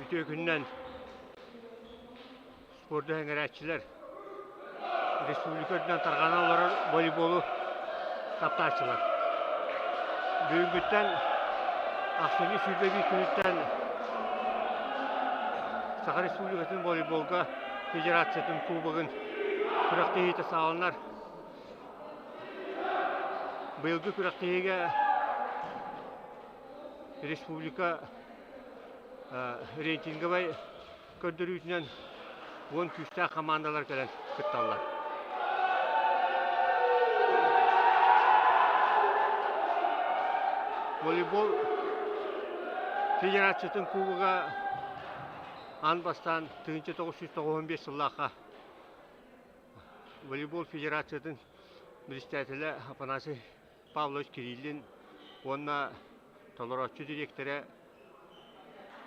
Үтүө күнүнэн спорду сэҥээрээччилэр, республика үрдүнэн тарҕана олорор волейболу таптааччылар. Бүгүҥҥүттэн ахсынньы 21 күнүттэн Саха Республикатын волейболга федерациятын кубогын күрэхтэһиитэ саҕаланар. Быйылгы күрэхтэһиигэ республика рейтинговай көрдөрүүтүнэн 10 күүстээх хамаандалар кэлэн кытталлар. Волейбол федерациятын кубога аан бастаан 1995 сыллаахха волейбол федерациятын председателэ Афанасий Павлович Кириллин уонна толорооччу дириэктэрэ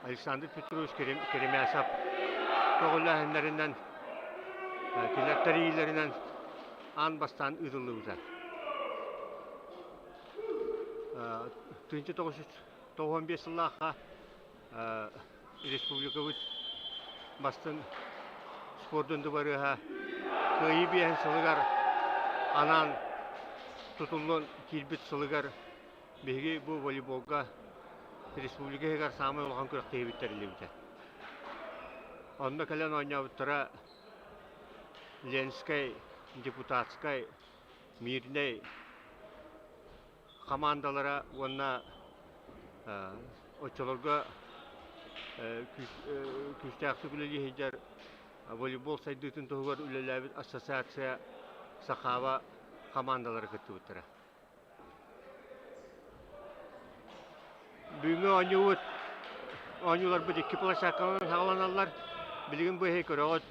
Александр Петрович Керемясов көҕүлээһиннэринэн, кинилэр тэрийиилэринэн аан бастаан ыытыллыбыта. 1995 сыллаахха республикабыт бастыҥ спордун дыбарыаһа Кыайыы биэһин сылыгар анаан тутуллан киирбит сылыгар биһиги бу волейболга республика иһигэр саамай улахан күрэхтэһиибит тэриллибитэ. Онно кэлэн оонньообуттара Ленскэй, Депутатскай, Мирнэй хамаандалара уонна оччолорго күүстээхтик үлэлии сылдьар волейбол сайдыытын туһугар үлэлээбит ассоциация Сахава хамаандалара кыттыбыттара. Бүгүҥҥү оонньуубут оонньууларбыт икки площадканан саҕаланаллар. Билигин бу эһиги көрөҕүт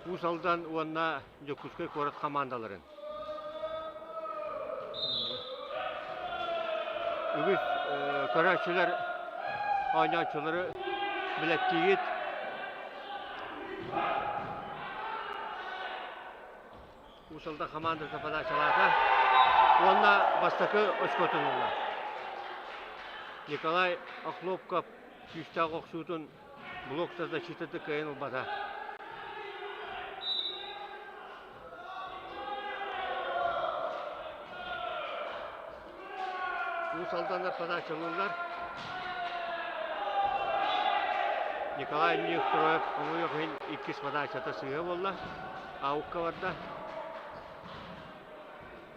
Уус Алдан уонна Дьокуускай куорат хамаандаларын. Үгүс көрөөччүлэр оонньооччулары билэттиигит. Уус Алдан хамаандата подачалаата уонна бастакы очкотун ылла. Николай Охлопков күүстээх охсуутун блок защитата кыайан ылбата. Уус Алданнар подачалыыллар. Николай Неустроев хомойуох иһин иккис подачата сыыһа буолла. Аукка барда.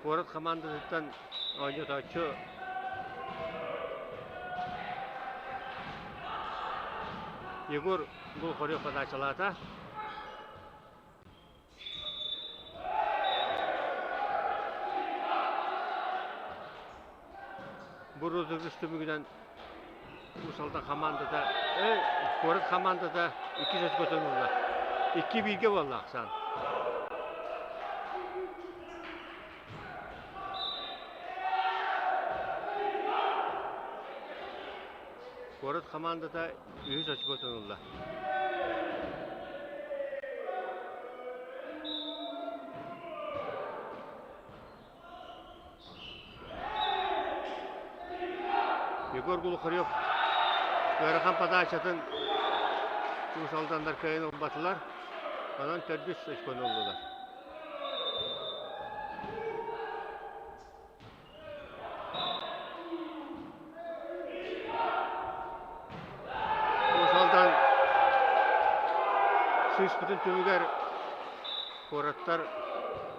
Куорат хамаандатыттан оонньотооччу Егор Глухарев подачалаата. Бу розыгрыш түмүгүнэн Уус Алдан хамаандата, куорат хамаандата иккис өскөтөн ылла. Икки бииргэ буолла ахсаан. Куорат хамаандата үһүс очкотун ылла. Егор Глухарев ыарахан подачатын Уус Алданнар кыайан ылбатылар. Онон төрдүс очкону ыллылар. Уус Алдан сыыспытын түмүгэр куораттар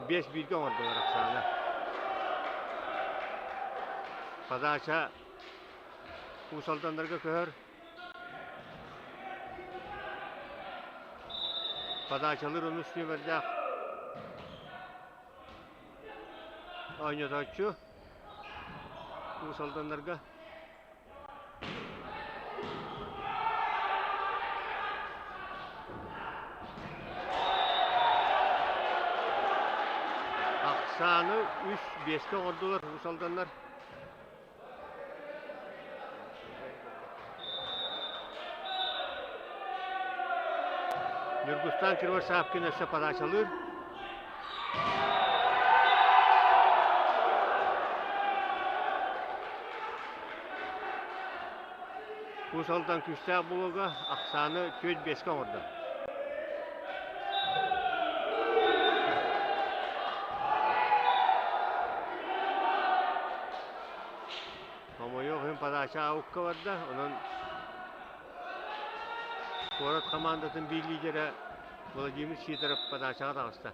5-1-гэ оҥордулар ахсаана. Подача Уус Алданнарга көһөр. Подачалыыр онус нүөмэрдээх Оонньотооччу Уус Алданнарга Ахсааны үс биэскэ оҥордулар Уус Алданнар. Ньургустаан Кривошапкин өссө подачалыыр. Уус Алдан күүстээх блога ахсааны түөрт биэскэ оҥордо. Хомойуох иһин подача аукка барда, онон куорат хамаандатын биир лидерэ Владимир Сидоров подачаҕа таҕыста.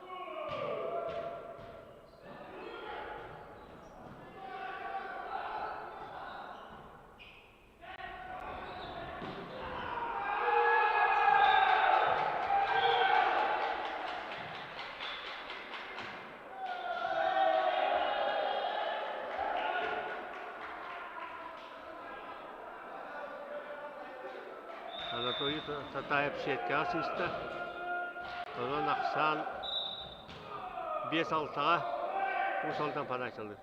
Анатолий Татаев сиэккэҕэ сыыста. Онон ахсаан биэс алтаҕа Уус Алдан подачалыыр.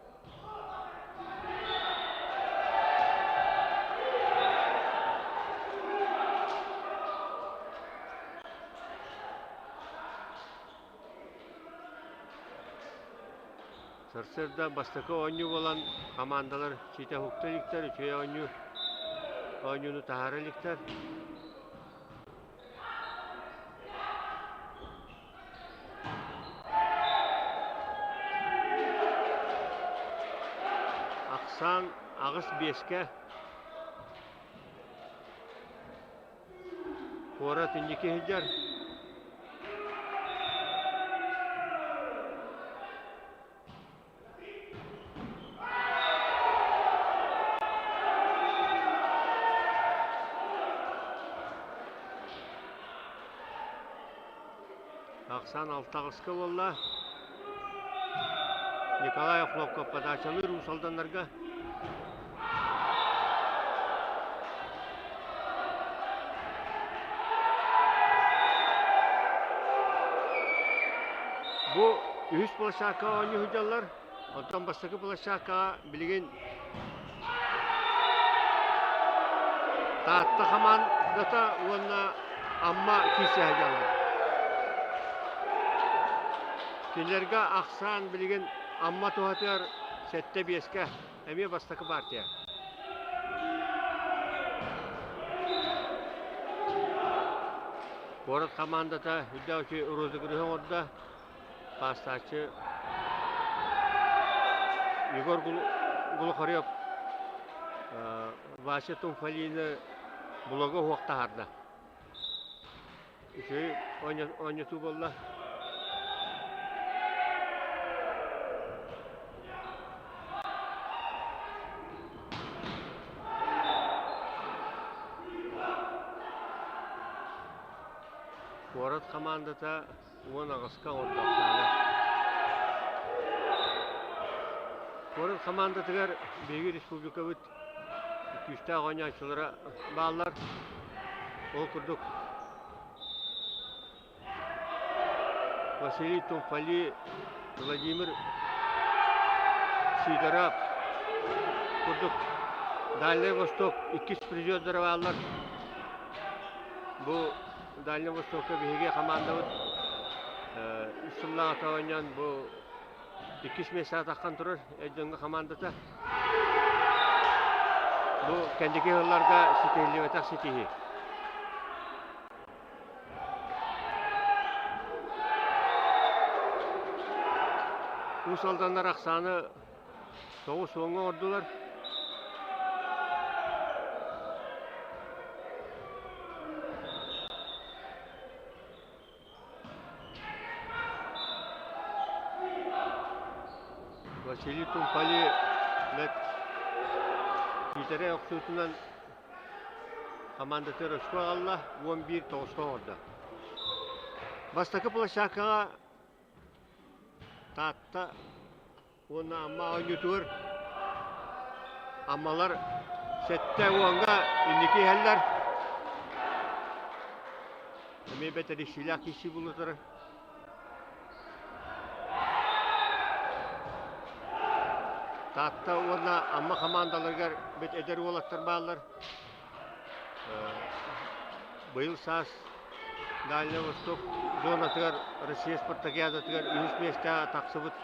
Сарсыарда бастакы оонньуу буолан хамаандалар ситэ уһукта иликтэр, үчүгэй оонньуу оонньууну таһаара иликтэр. Ахсаан аҕыс биэскэ куорат инники сылдьар. Ахсаан алтаҕыска буолла. Николай Охлопков подачалыыр Уус Алданнарга. Бу үһүс площадкаҕа оонньуу сылдьаллар. Оттон бастакы площадкаҕа билигин Таатта хамаандата уонна Амма киирсэ сылдьаллар. Кинилэргэ ахсаан билигин Амма туһатыгар сэттэ биэскэ эмиэ бастакы партия. Куорат хамаандата үрдээх үчүгэй розыгрыһы оҥордо. Паастааччы Егор Глухарев Вася Тумфалины блога уһуох таһаарда. Үчүгэй оонньотуу буолла. Куорат хамаандата 18-ка оҥордохтооҕо. Куорат хамаандатыгар биһиги республикабыт күүстээх оонньооччулара бааллар. Ол курдук Василий Тумфали, Владимир Сидоров курдук Дальнай Восток иккис призердара бааллар. Бу Дальнай Востокка биһиги хамаандабыт үс сыллааҕыта оонньоон бу иккис миэстэҕэ таххан турар эр дьоҥҥо хамаандата. Бу кэнники сылларга ситиһиллибэтэх ситиһии. Уус Алданнар ахсааны тоҕус уоҥҥа оҥордулар. Василий Тумпали бэрт киитэрэй охсуутунан хамаандатыгар очко аҕалла, 11 тоҕуска оҥордо. Бастакы площадкаҕа Таатта уонна Амма оонньуутугар Аммалар сэттэ уоҥҥа инники иһэллэр. Эмиэ бэтэриксиилээх киирсии буолла Таатта уонна Амма хамаандаларыгар бит эдэр уолаттар бааллар. Быйыл саас Дальнай Восток зонатыгар Россия спартакиадатыгар үһүс миэстэҕэ тахсыбыт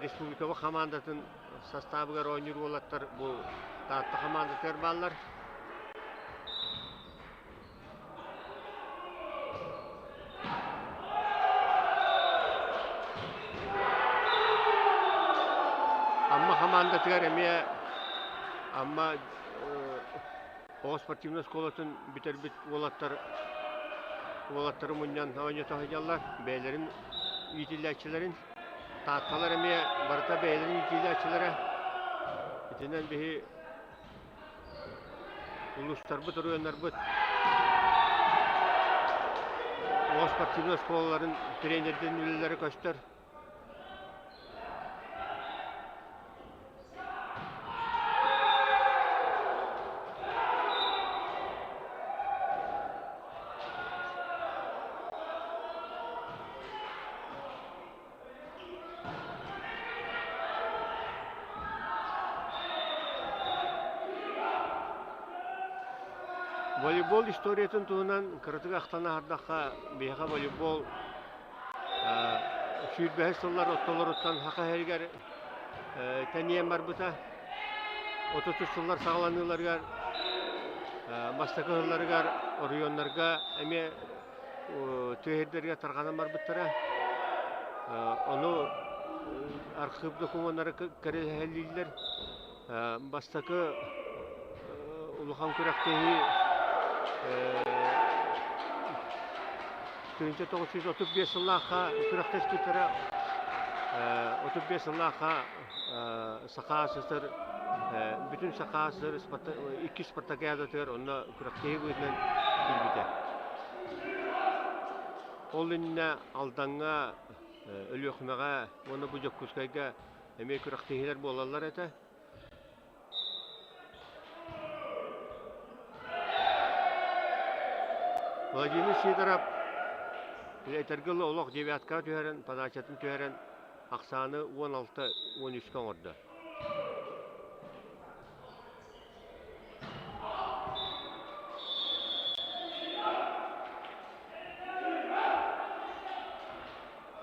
республикабыт хамаандатын састаабыгар оонньуур уолаттар бу Таатта хамаандатыгар бааллар. Амма хамаандатыгар эмиэ Амма оҕо спортивнай оскуолатын бүтэрбит уолаттар уолаттары мунньан оонньото сылдьаллар. Бэйэлэрин иитиллээччилэрин. Таатталар эмиэ барыта бэйэлэрин иитиллээччилэрэ. Итинэн биһи улуустарбыт, оройуоннарбыт оҕо спортивнай оскуолаларын тренердэрин үлэлэрэ көстөр. Волейбол историятын туһунан кыратык ахтан аһардахха, биһиэхэ волейбол сүүрбэһис сыллар ортолоруттан Саха сиригэр тэнийэн барбыта. 30 сыллар саҕаланыыларыгар бастакы сылларыгар оройуоннарга эмиэ тыа сирдэригэр тарҕанан барбыттара. Ону архыып докумуоннара кэрэһэлииллэр. Бастакы улахан күрэхтэһии 1935 сыллаахха күрэхтэспиттэрэ. 35 сыллаахха Саха СССР бүтүн Саха СССР иккис спартакиадатыгар онно күрэхтэһии быһыытынан киирбитэ. Ол иннинэ Алдаҥҥа, Өлүөхүмэҕэ уонна бу Дьокуускайга эмиэ күрэхтэһиилэр буолаллар этэ. Владимир Сидоров этэргэ дылы олох девяткаҕа түһэрэн, подачатын түһэрэн ахсааны 16-13-ка оҥордо.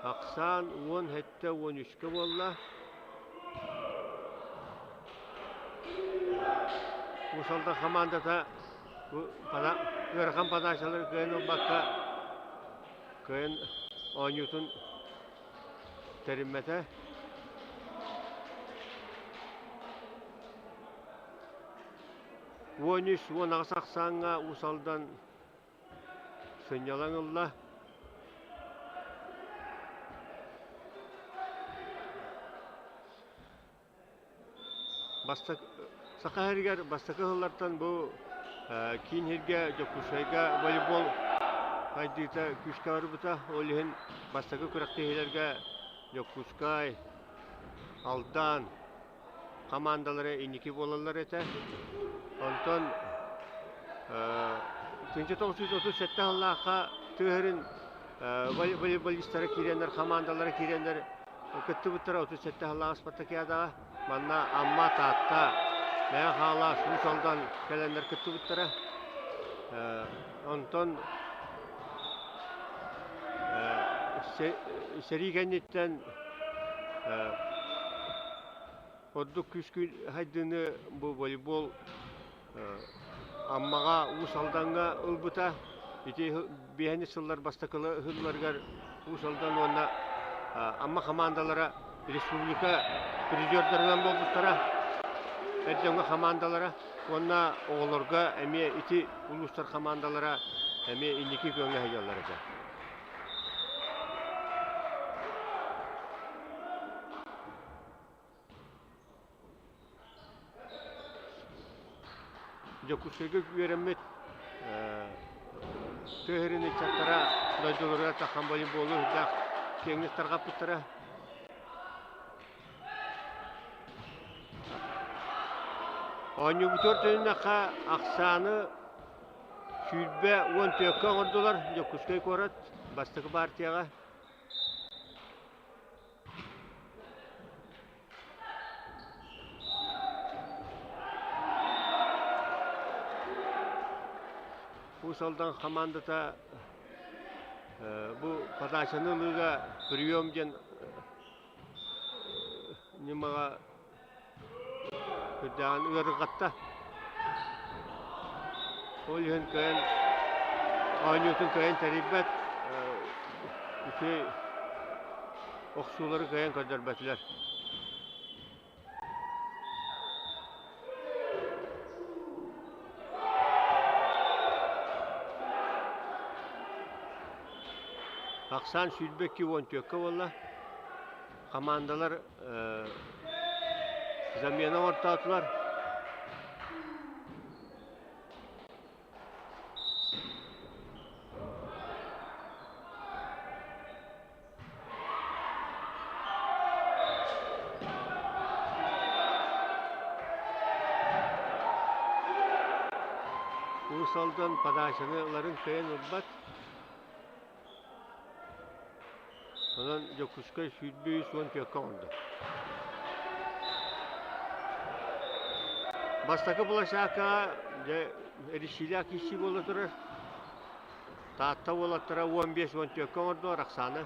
Ахсаан 17-13-кэ буолла. Уус Алдан хамаандата ыарахан подачалары кыайан ылбакка кыайан оонньуутун тэриммэтэ. 13-18 ахсааҥҥа Уус Алдан сынньалаҥ ылла. Бастакы Саха сиригэр бастакы сыллартан бу киин сиргэ Дьокуускайга волейбол сайдыыта күүскэ барбыта. Ол иһин бастакы күрэхтэһиилэргэ Дьокуускай, Алдан хамаандалара инники буолаллар этэ. Онтон 1937 сыллаахха тыа сирин волейболистара киирэннэр, хамаандалара киирэннэр кыттыбыттара 37 сыллаах спартакиадаҕа. Манна Амма, Таатта, Мэҥэ Хаҥалас, Уус Алдан кэлэннэр кыттыбыттара. Онтон сэрии кэнниттэн ордук күүскү хайдыыны бу волейбол Аммаҕа, Уус Алдаҥҥа ылбыта. Ити биэһини сыллар бастакы ыһылларыгар Уус Алдан уонна Амма хамаандалара республика призердарынан буолбуттара. Эр дьоҥҥо хамаандалара уонна оҕолорго эмиэ ити улуустар хамаандалара эмиэ инники күөҥҥэ сылдьаллар этэ. Дьокуускайга үөрэммит тыа сирин ыччаттара дойдуларыгар тахсан волейболу үрдээх киэҥник тарҕаппыттара. Оонньуубутугар төнүннэххэ ахсааны 20 14-кэ оҥордулар Дьокуускай куорат бастакы партияҕа. Уус Алдан хамаандата бу подачаны ылыыга прием диэн ньымаҕа үрдээҕин ыарырҕатта. Ол иһин кыайан оонньуутун кыайан тэрийбэт, үчүгэй охсуулары кыайан көрдөрбөтүлэр. Ахсаан 22-14 буолла. Хамаандалар замена оҥортоотулар. Уус Алдан подачаны ыларын кыайан ылбат. Онон Дьокуускай 23 14 оҥордо. Бастакы площадкаҕа дьэ Ришилях киирсии буола турар. Таатта уолаттара 15-14 оҥордо Роксана.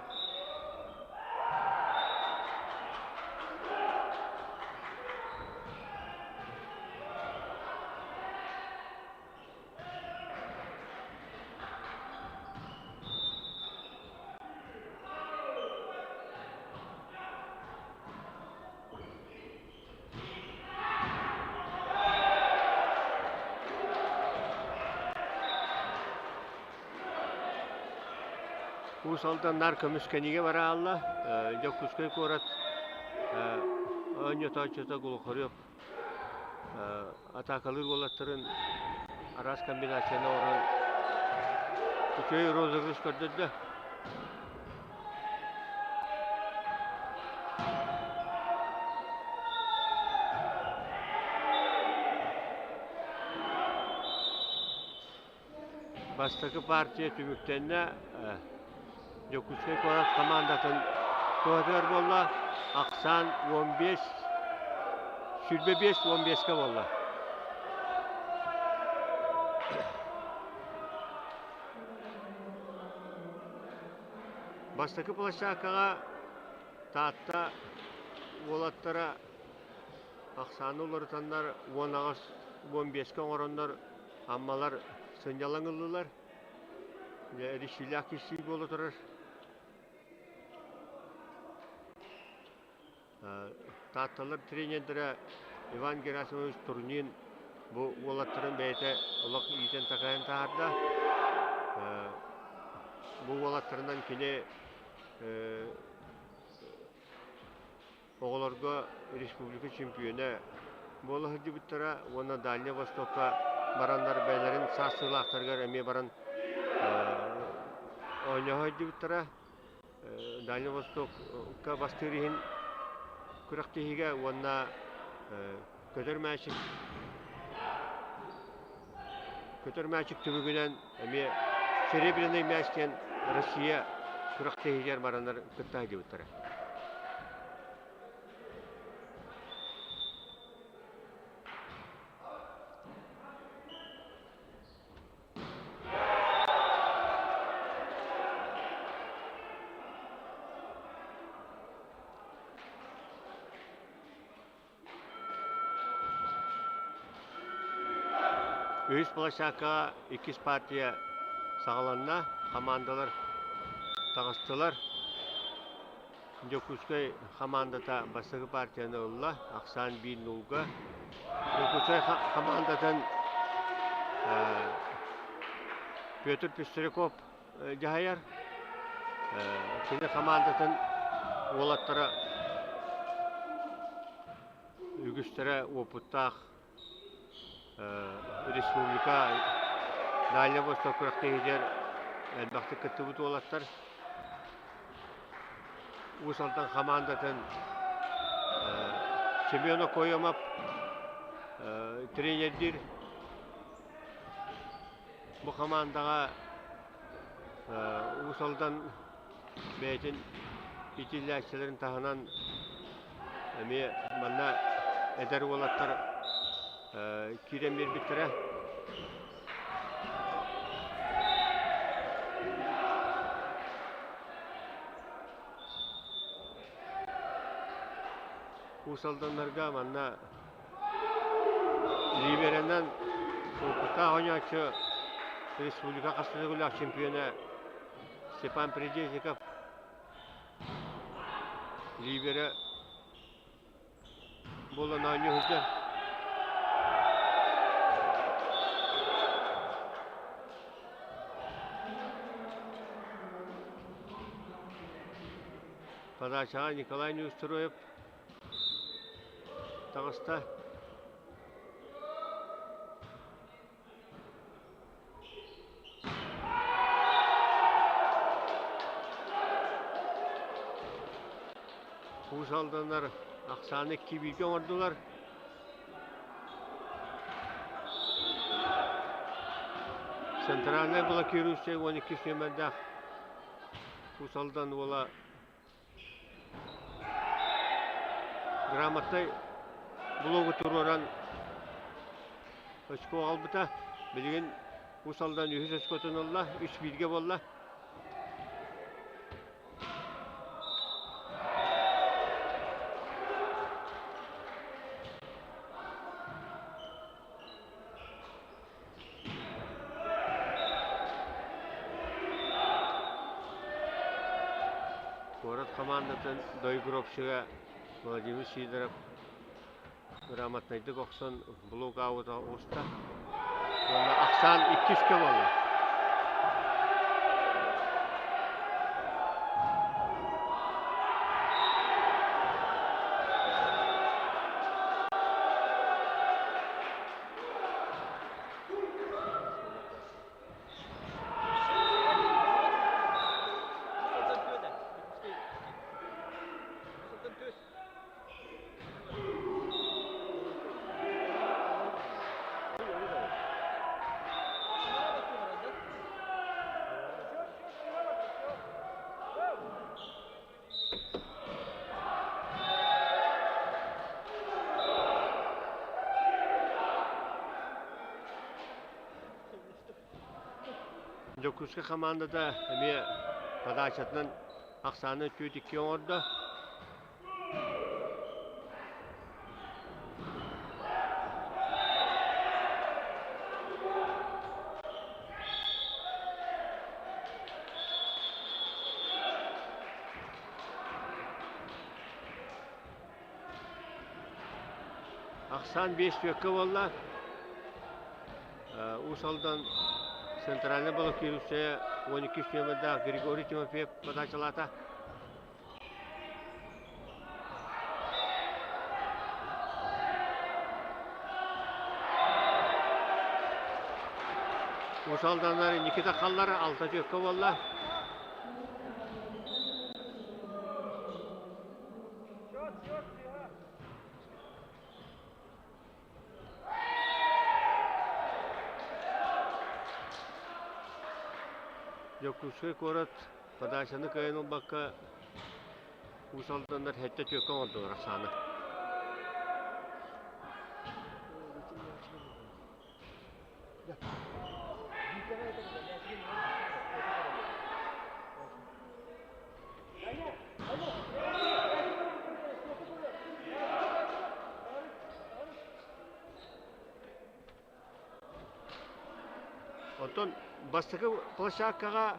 Уус Алданнар көмүскэнигэ бараалла. Дьокуускай куорат оонньотооччута Глухарев атаакалыыр уолаттарын араас комбинацияны оҥорон үчүгэй розыгрыш көрдөрдө. Бастакы партия түмүктэннэ. Дьокуускай куорат хамаандатын туһатыгар буолла. Ахсаан 15, 25 15-ка буолла. Бастакы площадкаҕа Таатта уолаттара ахсааны уларытаннар 18 15-ка оҥороннор Аммалар сынньалаҥ ыллылар. Ришилях киирсии буола турар. Таатталар тренердэрэ Иван Герасимович Турнин бу уолаттарын бэйэтэ олох иитэн-такайан таһаарда. Бу уолаттарынан кини оҕолорго республика чемпиона буола сылдьыбыттара уонна Дальнай Востокка бараннар бэйэлэрин саастыылаахтарыгар эмиэ баран оонньоһо сылдьыбыттара. Дальнай Востокка бастыыр иһин күрэхтэһиигэ уонна көтөр мээчик көтөр мээчик түмүгүнэн эмиэ Серебряный мяч диэн Россия күрэхтэһиитигэр бараннар кытта сылдьыбыттара. Үһүс площадкаҕа иккис партия саҕаланна, хамаандалар таҕыстылар. Дьокуускай хамаандата бастакы партияны ылла, ахсаан биир нулга. Дьокуускай хамаандатын Петр Пестряков дьаһайар. Кини хамаандатын уолаттара үгүстэрэ уопуттаах республика Дальнай Восток күрэхтэһиитигэр элбэхтик кыттыбыт уолаттар. Уус Алдан хамаандатын Семен Окоемов тренердиир. Бу хамаандаҕа Уус Алдан бэйэтин иитиллээччилэрин таһынан эмиэ манна эдэр уолаттар киирэн биэрбиттэрэ. Уус Алданнарга манна Ливерэнэн уопуттаах оонньооччу республика хас төгүллээх чемпиона Степан Придезников Ливерэ буолан оонньуу сылдьар. Подачаҕа Николай Неустроев таҕыста. Уус Алданнар ахсааны кибииргэ оҥордулар. Центральнай блокирующай 12 нүөмэрдээх Уус Алдан уола грамотнай блогу туруоран очко аҕалбыта. Билигин Уус Алдан үһүс очкотун ылла, үс бииргэ буолла. Куорат хамаандатын доигровщига Владимир Сидоров грамотнайдык охсон блок аута оҕуста уонна ахсаан иккискэ буолла. Дьокуускай хамаандата эмиэ подачатынан ахсааны түөрт икки оҥордо. Ахсаан биэс түөккэ буолла. Уус Алдан центральнай блокирующая 12 нүөмэрдээх Григорий Тимофеев подачалаата. Уус Алданнар Никита Халлар алта түөккэ буолла. Дьокуускай куорат подачаны кыайан ылбакка Уус Алданнар сэттэ түөккэ оҥордулар ахсааны. Оттон бастакы площадкаҕа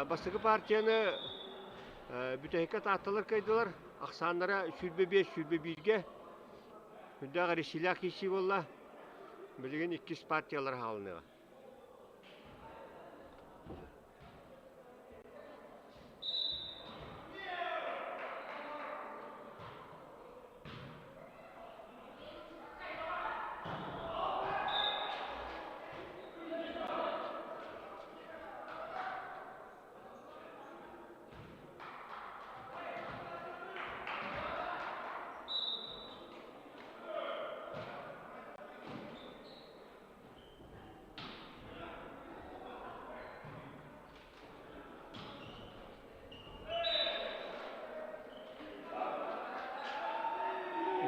бастакы партияны бүтэһиккэ таатталар кыайдылар. Ахсааннара 25 21-гэ. Үрдээх эрисиилээх киирсии буолла. Билигин иккис партиялар хаалыныаҕа.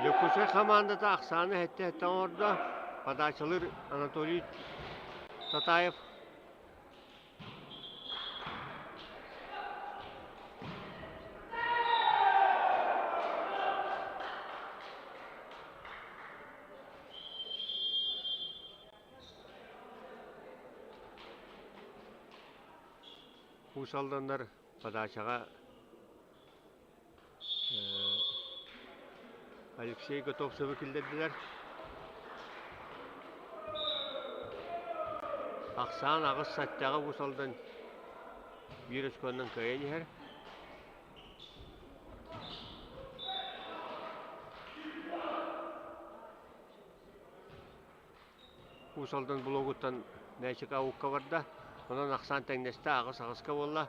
Дьокуускай хамаандата ахсааны сэттэ-сэттэ оҥордо. Подачалыыр Анатолий Татаев. Уус Алданнар подачаҕа Алексей Готовцевы киллэрдилэр. Ахсаан аҕыс саттаҕа Уус Алдан биир очконнан кыайан иһэр. Уус Алдан блогуттан мээчик аукка барда. Онон ахсаан тэҥнэстэ, аҕыс аҕыска буолла.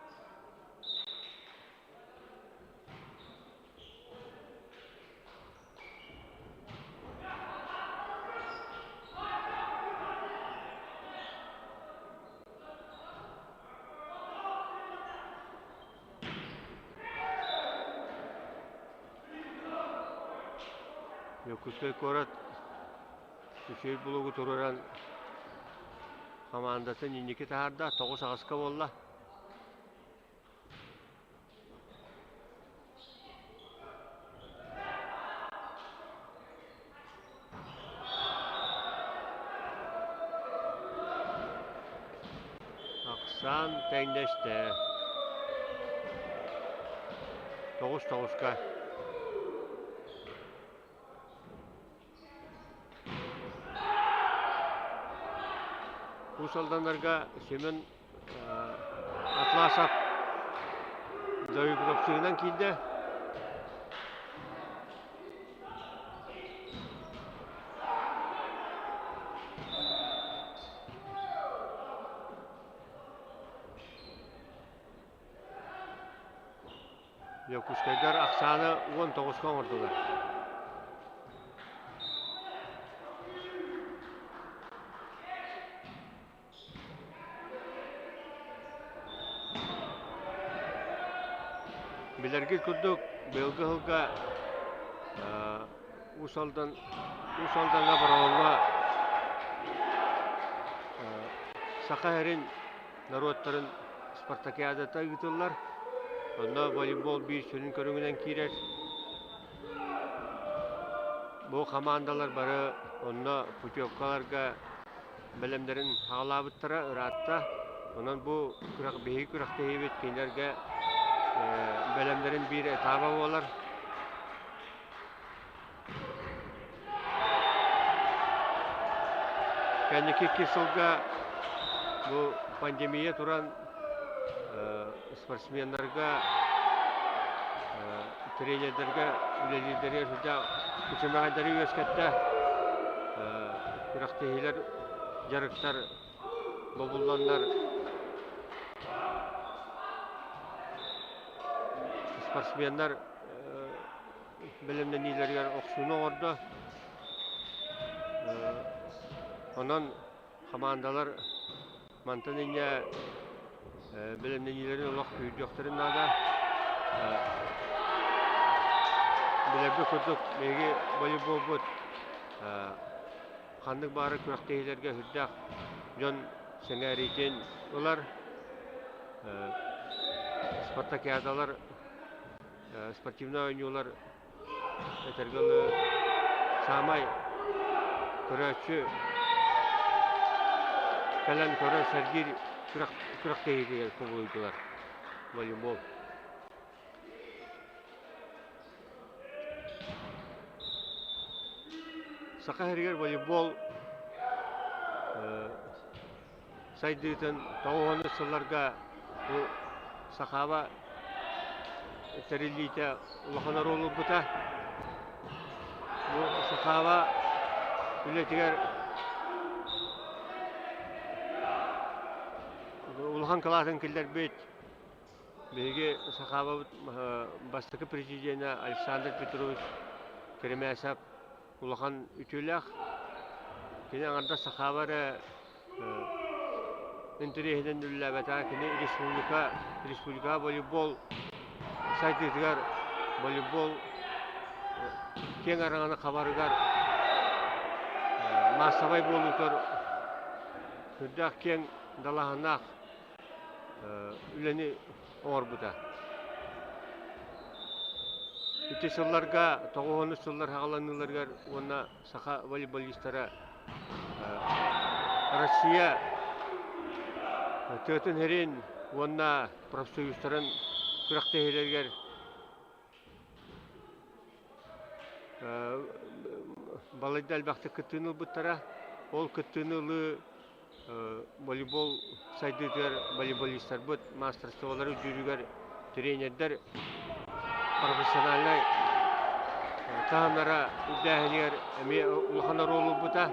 Дьокуускай куорат үчүгэй булугу туруоран хамаандатын инники таһаарда, 9-аҕыска буолла. Ахсаан тэҥнэстэ. 9-9-ка. Уус Алданнарга Семен Атласов Дойгуровчугунан киирдэ. Дьокуускайдар ахсааны 19-ка оҥордулар. Билэргит курдук, быйылгы сылга Уус Алдан Уус Алдаҥҥа Бороҕоҥҥо Саха сирин норуоттарын спартакиадата ыытыллар. Онно волейбол биир сүрүн көрүҥүнэн киирэр. Бу хамаандалар бары онно путевкаларга бэлэмнэрин саҕалаабыттара ыраатта. Онон бу күрэх биһиги күрэхтэһиибит кинилэргэ бэлэмнэрин биир этаба буолар. Кэнники икки сылга бу пандемия туран спортсменнарга, тренердэргэ үлэлиирдэригэр сүрдээх күчүмэҕэйдэри үөскэттэ. Күрэхтэһиилэр, дьарыктар бобулланнар спортсменнар бэлэмнэниилэригэр охсууну оҥордо. Онон хамаандалар мантан инньэ бэлэмнэниилэрин олох күүрдүөхтэрин наада. Билэрбит курдук, биһиги волейболбут ханнык баары күрэхтэһиилэргэ сүрдээх дьон сэҥээриитин ылар. Спартакиадалар спортивнай оонньуулар этэргэ дылы саамай көрөөччү кэлэн көрөр сэргиир күрэхтэһиитигэр кубулуйдулар волейбол. Саха сиригэр волейбол сайдыытын 90-ус сылларга бу Сахаба тэриллиитэ улахан оруолу ылбыта. Бу Сахаба үлэтигэр улахан кылаатын киллэрбит биһиги Сахабабыт бастакы президенэ Александр Петрович Керемясов улахан үтүөлээх. Кини аҥардас сахаба эрэ интэриэһинэн үлэлээбэтэҕэ. Кини республика, республикаҕа волейбол сайдыытыгар, волейбол киэҥ араҥаны хабарыгар маассабай буолуутугар сүрдээх киэҥ далааһыннаах үлэни оҥорбута. Ити сылларга 90-ус сыллар саҕаланыыларыгар уонна саха волейболистара Россия тыатын сирин уонна профсоюзтарын күрэхтэһиилэригэр балайда элбэхтик кыттыыны ылбыттара. Ол кыттыыны ылыы волейбол сайдыытыгар волейболистарбыт маастарыстыбалара үрдүүрүгэр тренердэр профессиональнай таһымнара үрдээһинигэр эмиэ улахан оруолу ылбыта.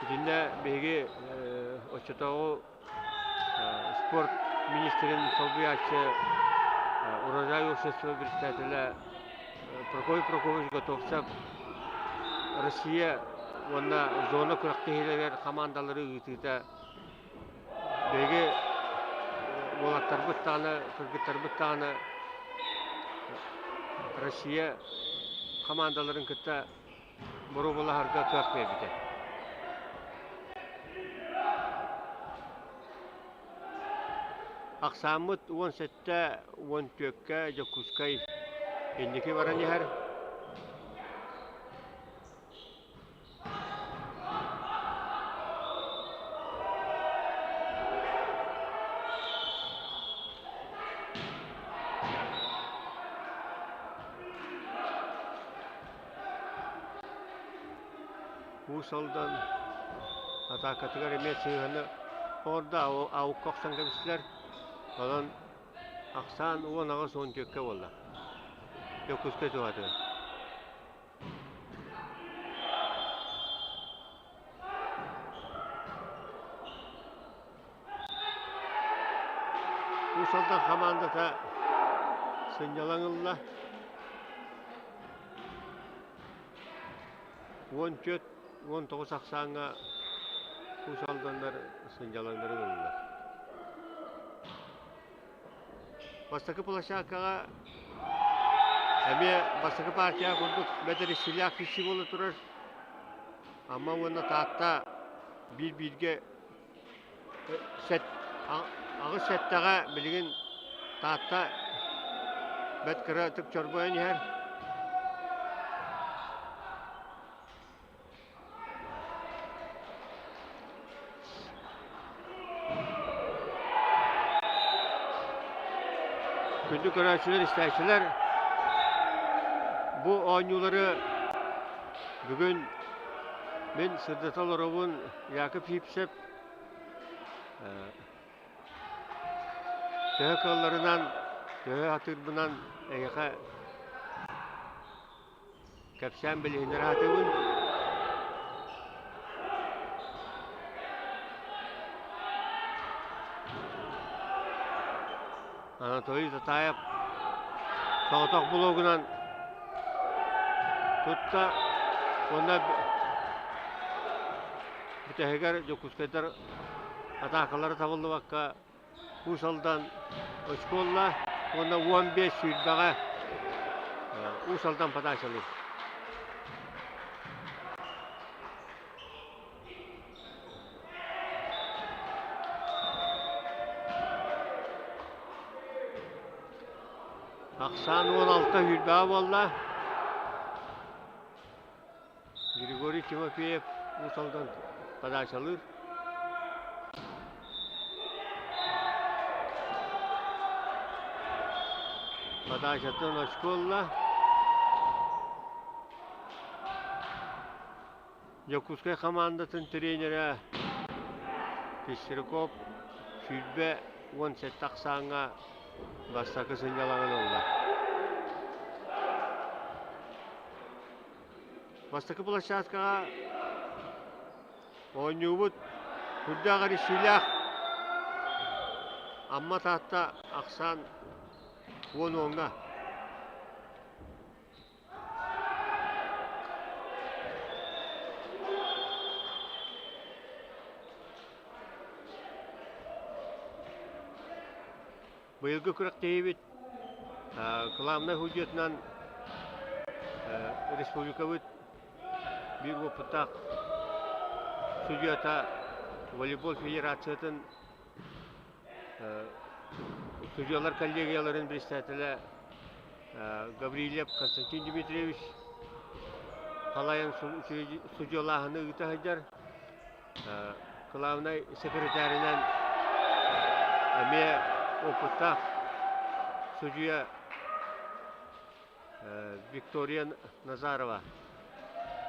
Итиннэ биһиги оччотооҕу спорт министрин солбуйааччы Урожай общество председателэ Прокопий Прокопьевич Готовцев Россия уонна зона күрэхтэһиилэригэр хамаандалары ыытыыта биһиги уолаттарбыт даҕаны, кыргыттарбыт даҕаны Россия хамаандаларын кытта боруобалаһарга кыах биэрбитэ. Ахсааммыт 17-14-кэ Дьокуускай инники баран иһэр. Уус Алдан атаакатыгар эмиэ сыыһаны оҥордо, аукка охсон кэбистилэр. Онон ахсаан 18-14-кэ буолла. Дьокуускай туһатыгар. Уус Алдан хамаандата сынньалаҥ ылла. 14-19 ахсааҥҥа Уус Алданнар сынньалаҥнарын ыллылар. Бастакы площадкаҕа эмиэ бастакы партия курдук бэтэрисчилээх киирсии буола турар. Амма уонна Таатта биир-бииргэ аҕыс сэттэҕэ билигин Таатта бэрт кыратык чорбойон иһэр. Күндү көрөөччүлэр, истээччилэр, бу оонньуулары бүгүн мин сырдата олоробун Яков Сивцев төһө кыалларынан, төһө сатыырбынан эйиэхэ кэпсээн билиһиннэрэ сатыыбын. Анатолий Татаев соҕотох блогунан тутта уонна бүтэһигэр Дьокуускайдар атаакалара табыллыбакка Уус Алдан оскуола уонна 15 сүүрбэҕэ Уус Алдан подачалыыр. Ахсаан 16 сүүрбэҕэ буолла. Григорий Тимофеев Уус Алдан подачалыыр. Подачаттан очко ылла. Дьокуускай хамаандатын тренерэ Пестряков 20 17 ахсааҥҥа бастакы сынньалаҥын ылла. Бастакы площадкаҕа оонньуубут сүрдээх эрийсиилээх Амма Таатта ахсаан 10 уоҥҥа. Быйылгы күрэхтэһиибит главнай судьуйатынан республикабыт биир уопуттаах судьуйата волейбол федерациятын судьуйалар коллегияларын председателэ Гаврильев Константин Дмитриевич салайан судьуйалааһыны ыыта сылдьар. Главнай секретарынан эмиэ опыттаах судьуйа Виктория Назарова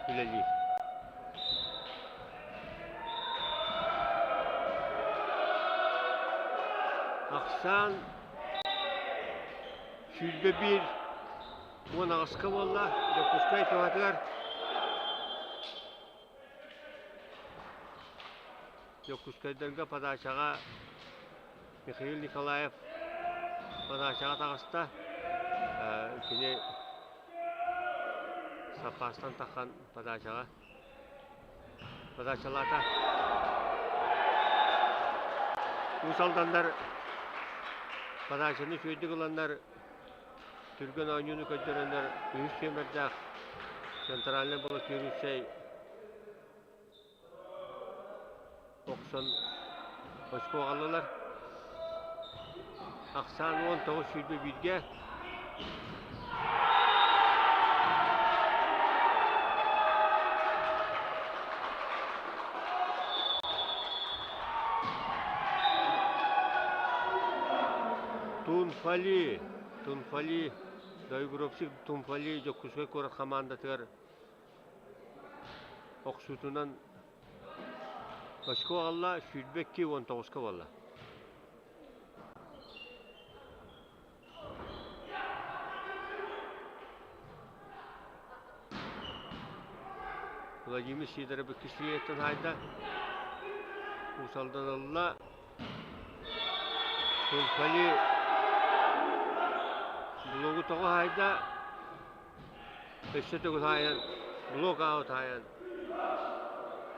үлэлиир. Ахсаан 21 18-ка буолла Дьокуускай туһатыгар. Дьокуускайдарга подачаҕа Михаил Николаев подачаҕа таҕыста. Кини саппаастан таххан подачаҕа подачалаата. Уус Алданнар подачаны үчүгэйдик ыланнар түргэн оонньууну көрдөрөннөр үһүс нүөмэрдээх центральнай блокирующай охсон очко аҕаллылар. Ахсаан 19 21-гэ Тунфали, Тунфали, доигровщик Тунфали Дьокуускай куорат хамаандатыгар охсуутунан очко аҕалла, 22-19-ка буолла. Владимир Сидоров иккис линиятын хаайда. Уус Алдан ылла. Тунфали блогу тоҕо хаайда. Өссө төгүл хаайан, блок аут хаайан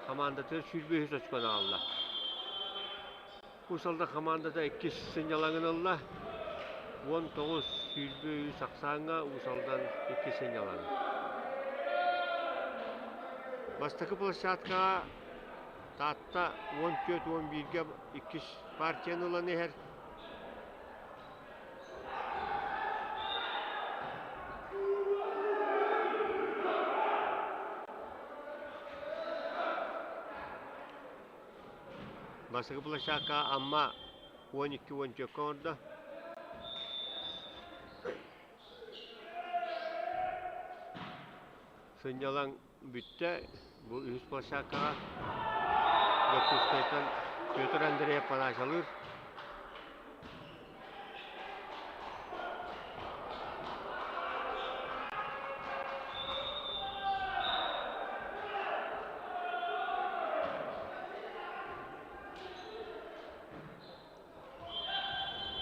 хамаандатыгар 23 очкону аҕалла. Уус Алдан хамаандата иккис сынньалаҥын ылла. 19-23 ахсааҥҥа Уус Алдан иккис сынньалаҥы. Бастакы площадкаҕа Таатта 14-11-гэ иккис партияны ылан иһэр. Бастакы площадка Амма 12-14 оҥордо. Сынньалаҥ бүттэ. Бу үһүс площадкаҕа Дьокуускайтан Петр Андреев подачалыыр.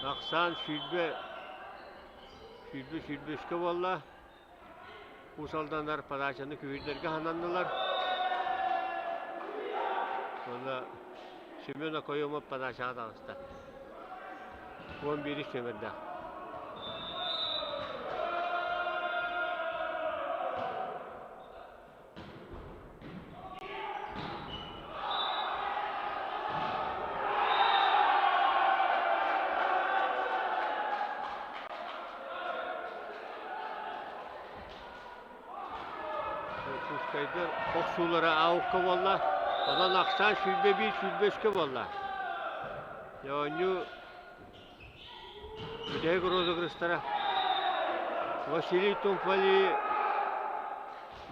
Ахсаан 20 20 23-кэ буолла. Уус Алданнар подачаны күһүйдэргэ хананнылар. Уонна Семен Окоемов подачаҕа таҕыста. 11 нүөмэрдээх. Дьокуускайга охсуулара аукка буолла. Онон ахсаан 21 23-кэ буолла. Оонньуу бүтэһик розыгрыштара Василий Тумфали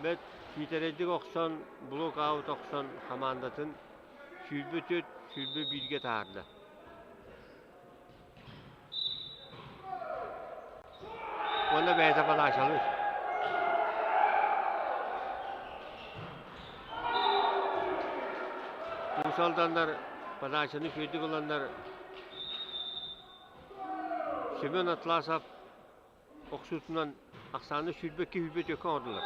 бэрт киитэрэйдик охсон, блок-аут охсон хамаандатын 24 21-гэ таһаарда. Уонна бэйэтэ подачалыыр. Уус Алданнар подачаны үчүгэйдик ыланнар Семен Атласов охсуутунан ахсааны 22-24 оҥордулар.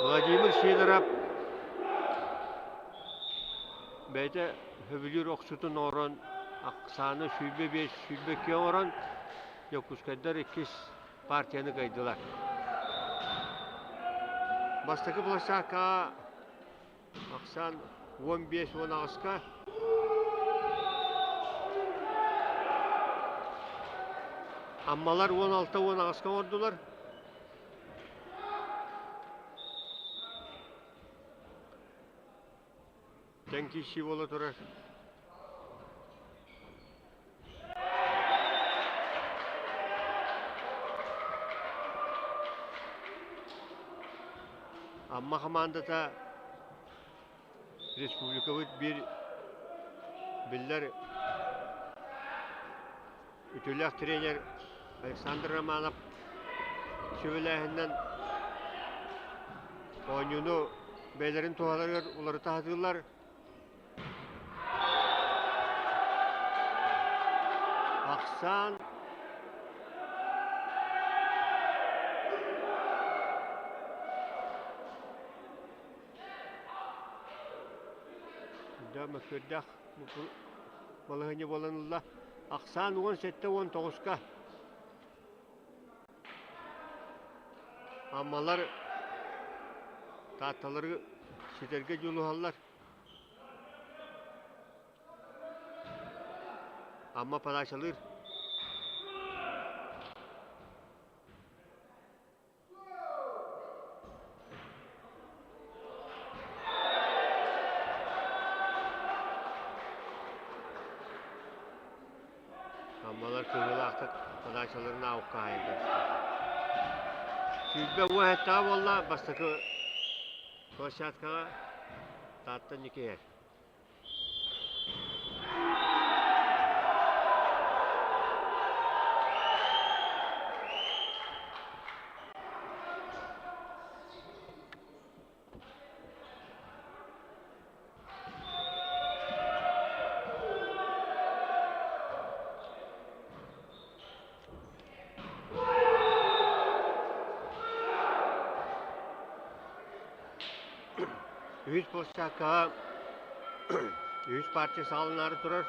Владимир Сидоров бэйэтэ сөбүлүүр охсуутун оҥорон ахсааны 25 22 оҥорон Дьокуускайдар иккис партияны кыайдылар. Бастакы площадкаҕа ахсаан 15-18-ка Аммалар 16-18-ка оҥордулар. Тэҥ киирсии буола турар. Амма хамаандата республикабыт биир биллэр үтүөлээх тренер Александр Романов сүбэлээһининэн оонньууну бэйэлэрин туһаларыгар уларыта сатыыллар. Ахсаан Да мөккүөрдээх балаһыанньа буолан ылла. Ахсаан 17-19-ка Аммалар Таатталары ситэргэ дьулуһаллар. Амма подачалыыр. Аммалар кыһыылаахтык подачаларын аукка хаайдылар. Сүүрбэ уон сэттэ буолла бастакы площадкаҕа Таатта Никиһэр. Үһүс площадкаҕа үһүс партия саҕаланаары турар.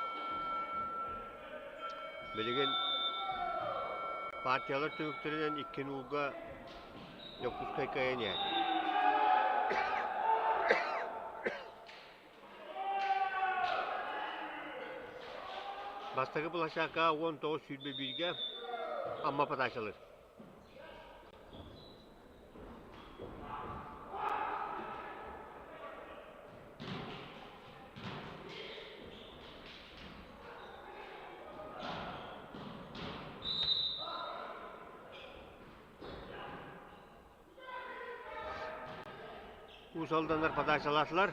Билигин партиялар түмүктэринэн икки нуулга Дьокуускай кыайан иһэр. Бастакы площадкаҕа 19 21-гэ Амма подачалыыр. Уус Алданнар подачалаатылар.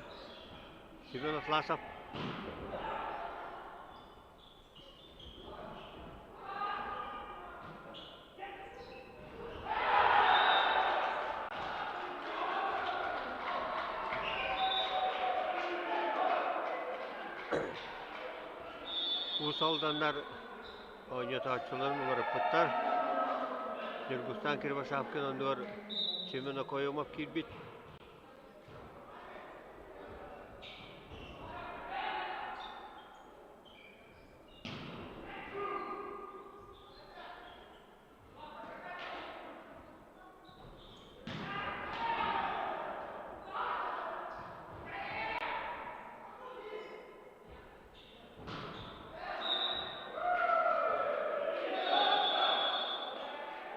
Семен Атласов. Уус Алданнар оонньотооччуларын уларыппыттар. Ньургустан Кривошапкин оннугар Семен Окоемов киирбит.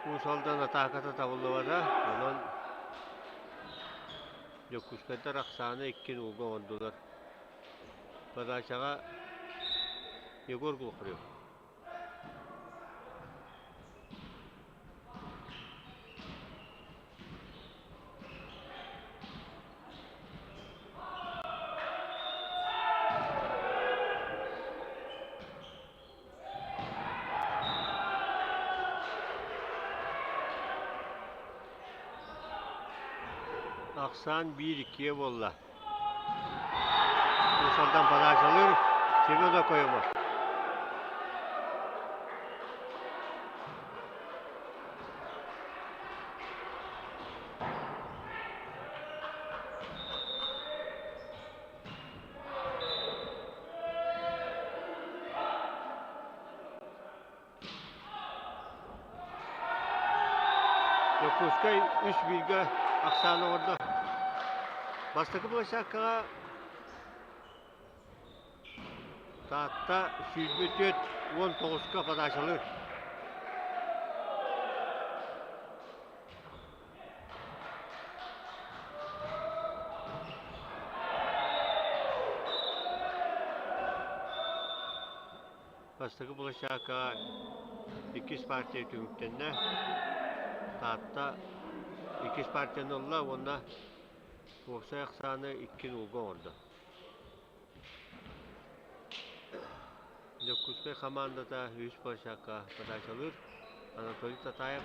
Уус Алдан атааката табыллыбата, онон Дьокуускайдар ахсаана иккин ууга оҥордулар. Подачаҕа Егор Глухарев. Ахсаан биир иккиэ буолла. Уус-Алдан подачалыыр Семен Окоемов. Дьокуускай үс бииргэ ахсаан оҥордо. Бастакы площадкаҕа Таатта 24 19-ка подачалыыр. Бастакы площадкаҕа иккис партия түмүктэннэ. Таатта иккис партияны ылла уонна Уопсай ахсааны икки нуулга оҥордо. Дьокуускай хамаандата үс площадка подачалыыр. Анатолий Татаев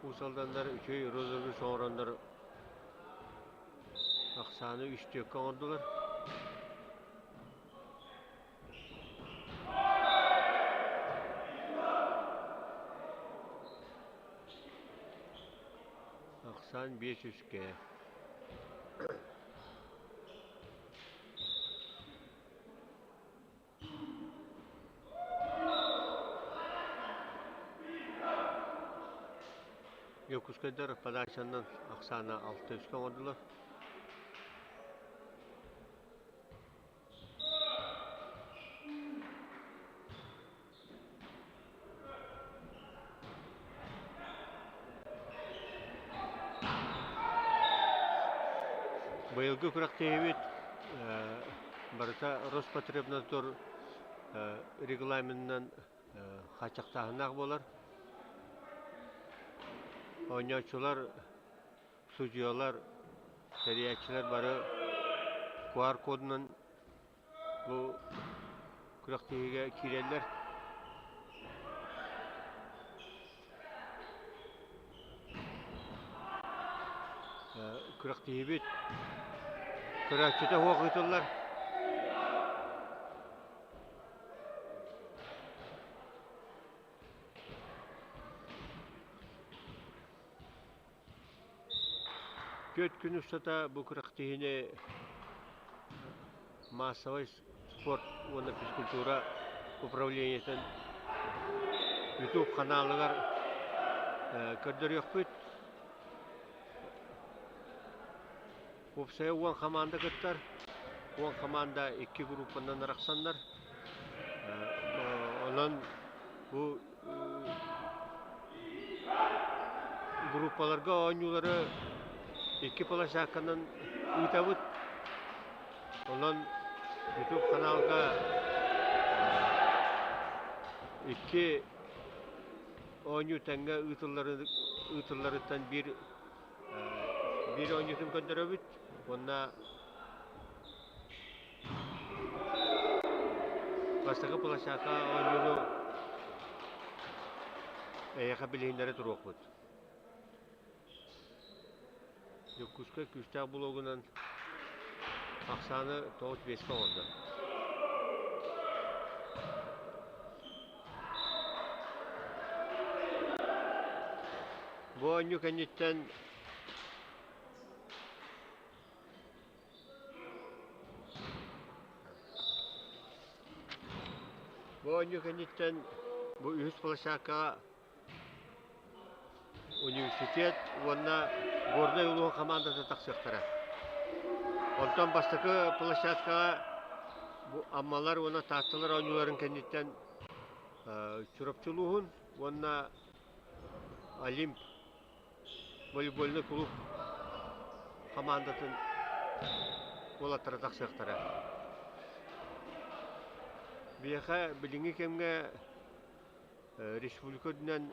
Уус Алданнар үчүгэй розыгрыш оҥороннор ахсааны үс түөккэ оҥордулар. Ахсаан биэс үскэ. Дьокуускайдар подачанан ахсаана алта үскэ оҥордулар. Быйылгы күрэхтэһиибит барыта Роспотребнадзор регламенынан хааччахтааһыннаах буолар. Оонньооччулар судьуйалар, тэрийээччилэр бары QR-кодунан бу күрэхтэһиигэ киирэллэр. Күрэхтэһиибит көрөөччүтэ суох ыытыллар. Түөрт күн устата бу күрэхтэһиини маассабай спорт уонна физкультура управлениетын YouTube ханаалыгар көрдөрүөхпүт. Уопсайа уон хамаанда кыттар. Уон хамаанда икки группанан арахсаннар. Онон бу группаларга оонньуулары икки площадканан ыытабыт. Онон YouTube ханаалга икки оонньуу тэҥҥэ ыытылларыттан биир Биир оонньуутун көрдөрөбүт уонна бастакы площадка оонньууну эйиэхэ билиһиннэрэ туруохпут. Дьокуускай күүстээх блогунан ахсааны тоҕус биэскэ оҥордо. Бу оонньуу кэнниттэн Бу оонньуу кэнниттэн бу үһүс площадкаҕа университет уонна Горнай улууһун хамаандата тахсыахтара. Онтон бастакы площадкаҕа бу Аммалар уонна Таатталар оонньууларын кэнниттэн Чурапчы улууһун уонна Олимп волейбольнай кулууп хамаандатын уолаттара тахсыахтара. Биһиэхэ билиҥҥи кэмҥэ республика үрдүнэн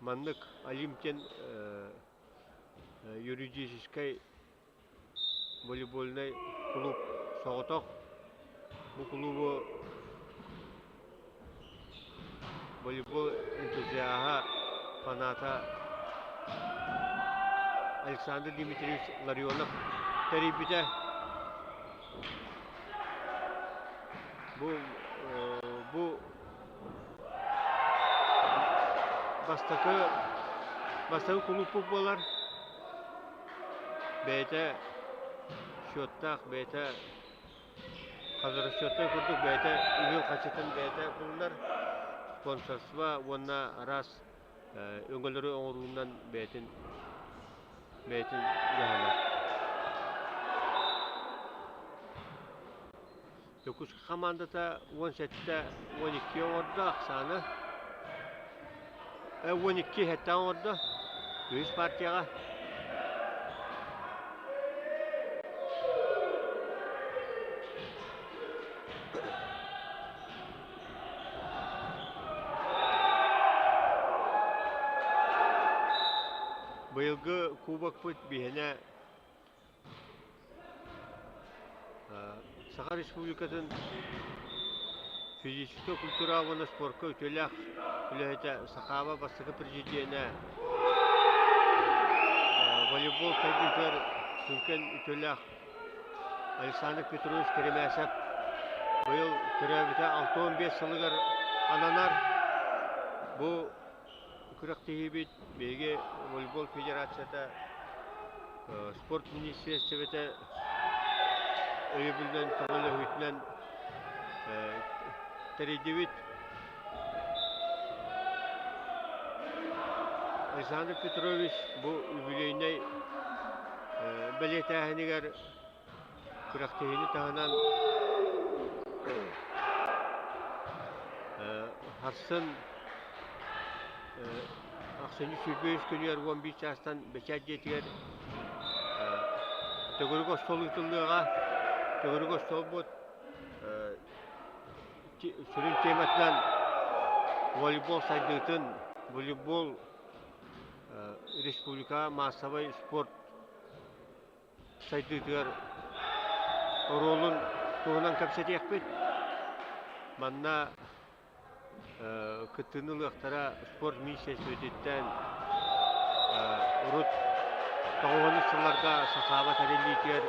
маннык Олимп диэн юридическай волейбольнай кулууп соҕотох. Бу кулуубу волейбол энтузиаһа, фаната Александр Дмитриевич Ларионов тэрийбитэ. Бу бу бастакы бастакы кулууппут буолар. Бэйэтэ счеттаах, бэйэтэ хазрасчеттай курдук бэйэтэ үһүн хачытын бэйэтэ булунар. Спонсорство уонна араас өҥөлөрү оҥоруунан бэйэтин бэйэтин дьаһанар. Дьокуускай хамаандата уон сэттэ уон икки оҥордо ахсааны. Уон икки сэттэ оҥордо. Үһүс партияҕа. Быйылгы кубокпыт биһиэнэ Саха Республикатын физическэй культура уонна спорка үтүөлээх үлэһитэ Сахаба бастакы президенэ волейбол сайдыытыгар сүҥкэн үтүөлээх Александр Петрович Керемясов быйыл төрөөбүтэ 65 сылыгар ананар. Бу күрэхтэһиибит биһиги волейбол федерацията спорт министиэристибэтэ өйөбүлүнэн көмөлөһүүтүнэн тэрийдибит. Александр Петрович бу юбилейнай бэлиэтээһинигэр күрэхтэһиини таһынан сарсын ахсынньы 23 күнүгэр 11 чаастан бэчээт дьиэтигэр төгүрүк остуол ыытыллыаҕа. Төгүрүк остуолбут сүрүн тематынан волейбол сайдыытын, волейбол республикаҕа маассабай спорт сайдыытыгар оруолун туһунан кэпсэтиэхпит. Манна кыттыыны ылыахтара спорт министиэристибэтиттэн урут тоҕуһунус сылларга Сахаба тэриллиитигэр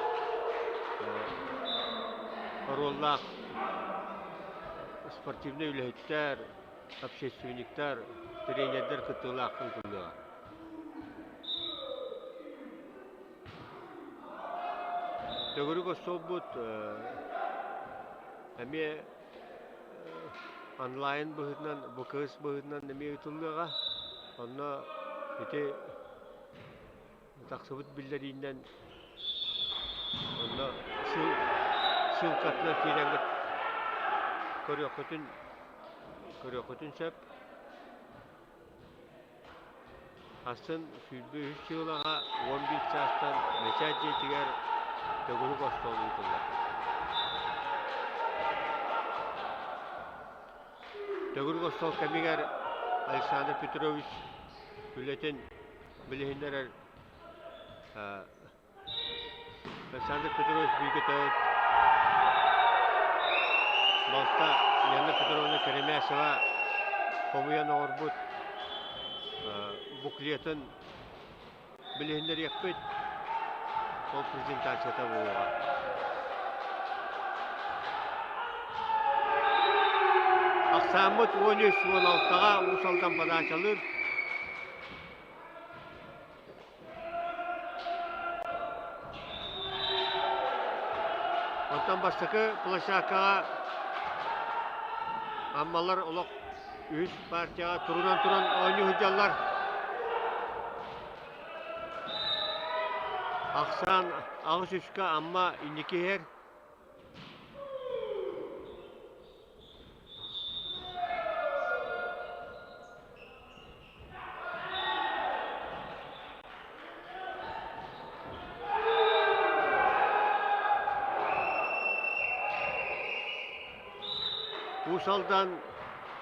оруоллаах спортивнай үлэһиттэр, общественниктар, тренердэр кыттыылаах ыытыллыаҕа. Төгүрүк остуолбут эмиэ онлайн быһыытынан, БКС быһыытынан эмиэ ыытыллыаҕа. Онно ити тахсыбыт биллэриинэн онно ссылкатынан киирэҥҥит көрүөххүтүн көрүөххүтүн сөп. Атын 23 сыылаҕа 11 чаастан Бэчээт дьиэтигэр төгүрүк остуол ыытыллар. Төгүрүк остуол кэмигэр Александр Петрович үлэтин билиһиннэрэр Александр Петрович бииргэ төрөөбүт балта Яна Петровна Керемясова хомуйан оҥорбут буклетын билиһиннэриэхпит. Ол презентацията буолуоҕа. Ахсааммыт 13-16-ҕа Уус Алдан подачалыыр. Онтон бастакы площадкаҕа Аммалар олох үһүс партияҕа турунан туран оонньуу сылдьаллар. Ахсаан аҕыс үскэ Амма инники иһэр. Уус Алдан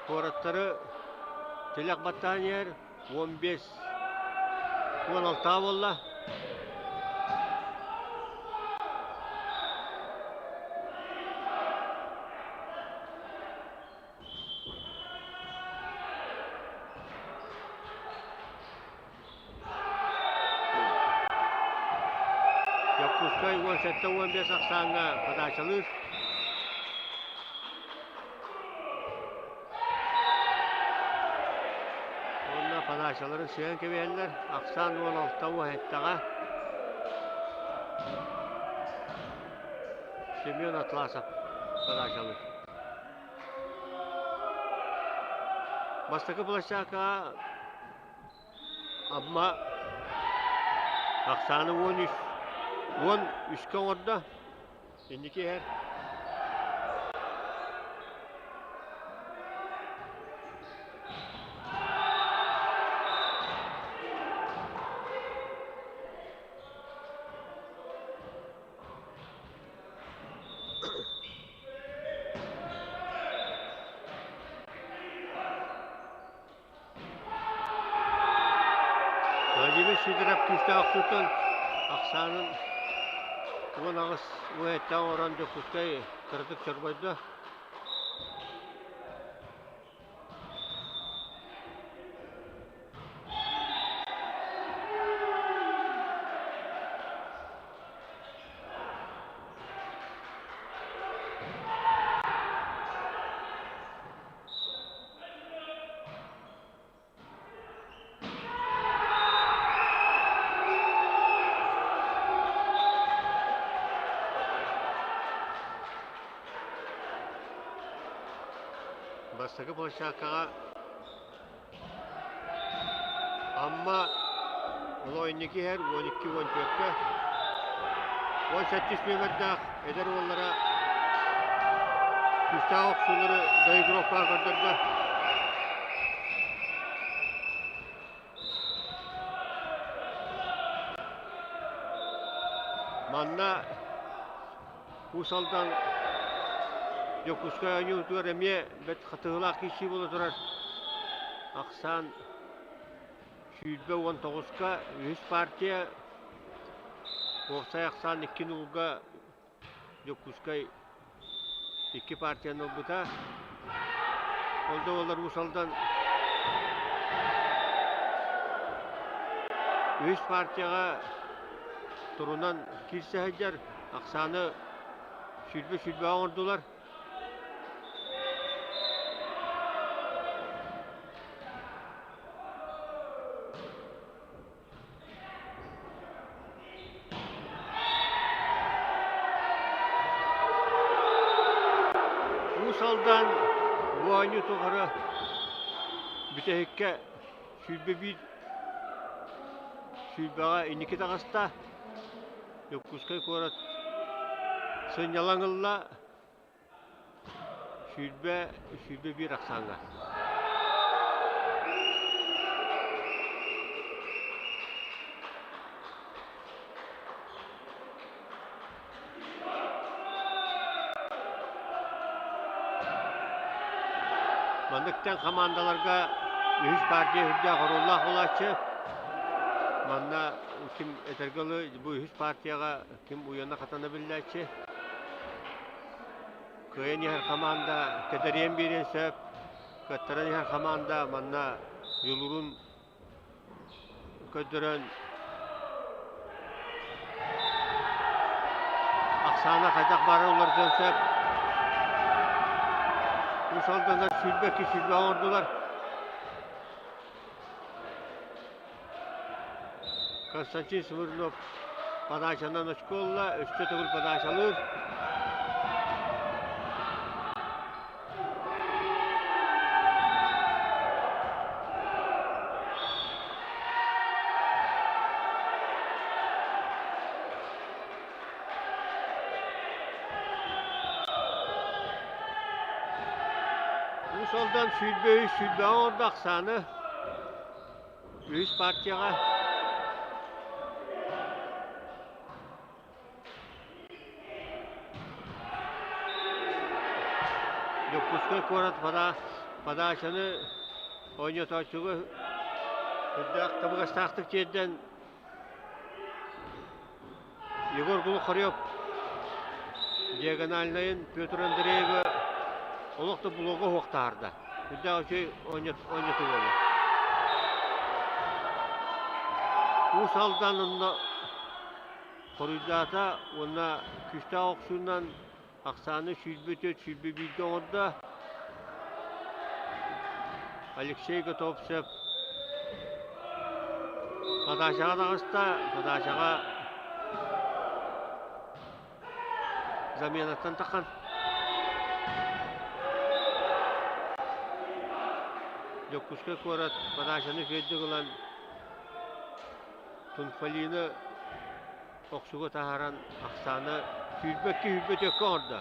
куораттары тилэх баттаан иһэр 15 16 буолла. Дьокуускай 17-15 ахсааҥҥа подачалыыр. Уонна подачаларын сыһан кэбиһэллэр. Ахсаан 16-17-ҕэ. Семен Атласов подачалыыр. Бастакы площадкаҕа Амма ахсааны 13 13-кэ оҥордо. Инники иһэр. Владимир Сидоров күүстээх охсуутун ахсаанын 18 уһэттэн оҥорон Дьокуускай кыратык чорбойдо. Бастакы площадкаҕа Амма Олоойники иһэр 12-14-кэ 18 нүөмэрдээх эдэр уоллара күүстээх охсуулары доигровкаҕа көрдөрдө. Манна Уус Алдан Дьокуускай оонньуутугар эмиэ бэрт хатыһыылаах киирсии буола турар. Ахсаан 20 19-ка үһүс партия уопсай ахсаан икки нуулга Дьокуускай икки партияны ылбыта. Ол да буоллар Уус Алдан үһүс партияҕа турунан киирсэ сылдьар. Ахсааны 20-20 оҥордулар. Уус Алдан бу оонньуу тухары бүтэһиккэ 21 сүүрбэҕэ инники таҕыста. Дьокуускай куорат сынньалаҥ ылла 20 21 ахсааҥҥа. Манныктан хамаандаларга үһүс партия үрдээх оруоллаах буолааччы. Манна ким этэргэ дылы бу үһүс партияҕа ким уйана-хатана биллээччи. Кыайан иһэр хамаанда кэтэриэн биэриэн сөп. Кыаттаран иһэр хамаанда манна дьулуурун көрдөрөн ахсаана хайдах баара уларытыан сөп. Уус Алданнар 22 20 оҥордулар. Константин Смирнов подачанан очко ылла, өссө төгүл подачалыыр. Уус Алдан 23 20 оҥордо ахсааны. Үһүс партияҕа Дьокуускай куорат подачаны оонньотооччуга үрдээх табыгастаахтык тиэрдэн Егор Глухарев диагональнайын Петр Андреевы олох да блога уһуохтаарда. Үрдээх үчүгэй оонньотуу буолла. Уус Алдан онно хоруйдаата уонна күүстээх охсуунан ахсааны 24 21-гэ оҥордо. Алексей Готовцев подачаҕа таҕыста. Подачаҕа заменаттан тахан. Дьокуускай куорат подачаны үчүгэйдик ылан Тунфалины охсууга таһааран ахсаана 22-24 оҥордо.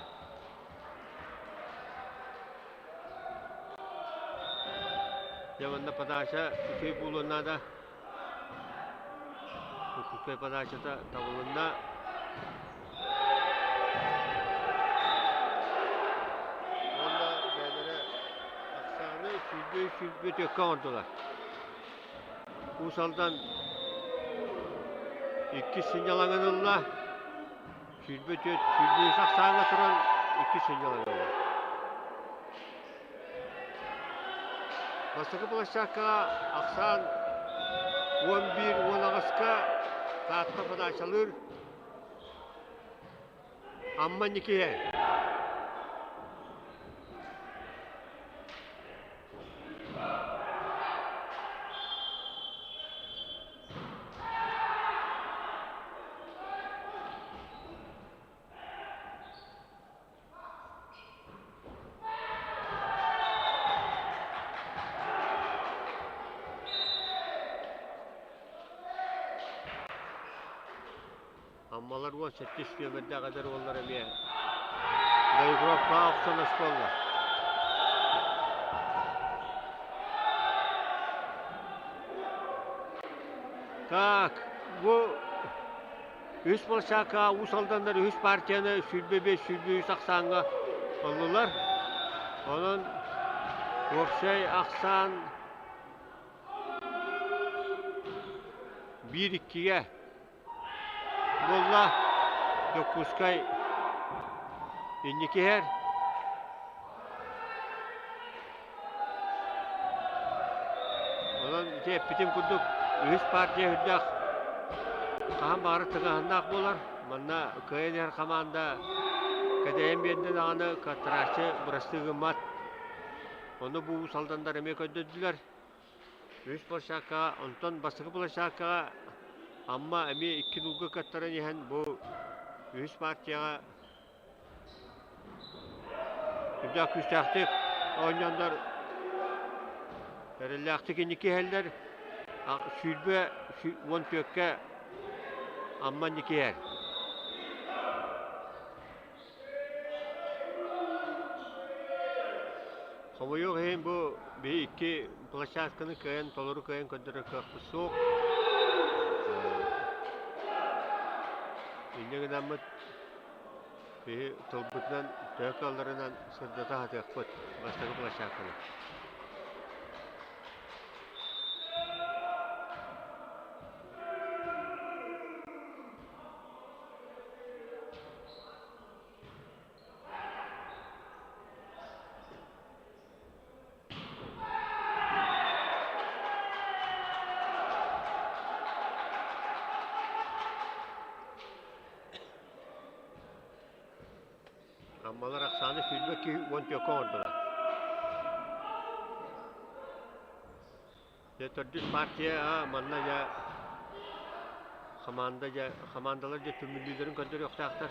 Дьэ манна подача үчүгэй буолуон наада. Дьокуускай подачата табылынна. Уонна бэйэлэрэ ахсааны 23-24 оҥордулар. Уус Алдан Иккис сынньалаҥын ылла. 24, 23 ахсааҥҥа туран иккис сынньалаҥ ылла. Бастакы площадкаҕа ахсаан 11 18-ка Таатта подачалыыр Амма Никиһэ. Аммалар 17 нүөмэрдээх эдэр уоллар эмиэ доигровкаҕа охсон оскуола. Так, бу үс площадка Уус Алданнар үһүс партияны 25-23 ахсааҥҥа ыллылар. Онон уопсай ахсаан 1-2-гэ буолла. Дьокуускай инники иһэр. Онон ити эппитим курдук үһүс партия үрдээх хаһан баҕарар тыҥааһыннаах буолар. Манна кыайан иһэр хамаанда кэтэйэн биэрдэ даҕаны кыаттарааччы бырастыы гыммат. Ону бу Уус Алдандар эмиэ көрдөрдүлэр. Үһүс площадкаҕа, онтон бастакы площадкаҕа Амма эмиэ икки нуулга кыаттаран иһэн бу үһүс партияҕа Үрдээх күүстээхтик оонньооннор эрэллээхтик инники иһэллэр. 20 14-кэ Амма инники иһэр. Хомойуох иһин бу биһи икки площадканы кыайан толору кыайан көрдөрөр кыахпыт суох. Инньэ гынаммыт биһи тылбытынан төһө кыалларынан сырдата сатыахпыт бастакы площадканы. Аммалар ахсааны 22 14 оҥордулар. Дьэ төрдүс партия манна дьэ хамаанда дьэ хамаандалар дьэ түмүллүүлэрин көрдөрүөхтээхтэр.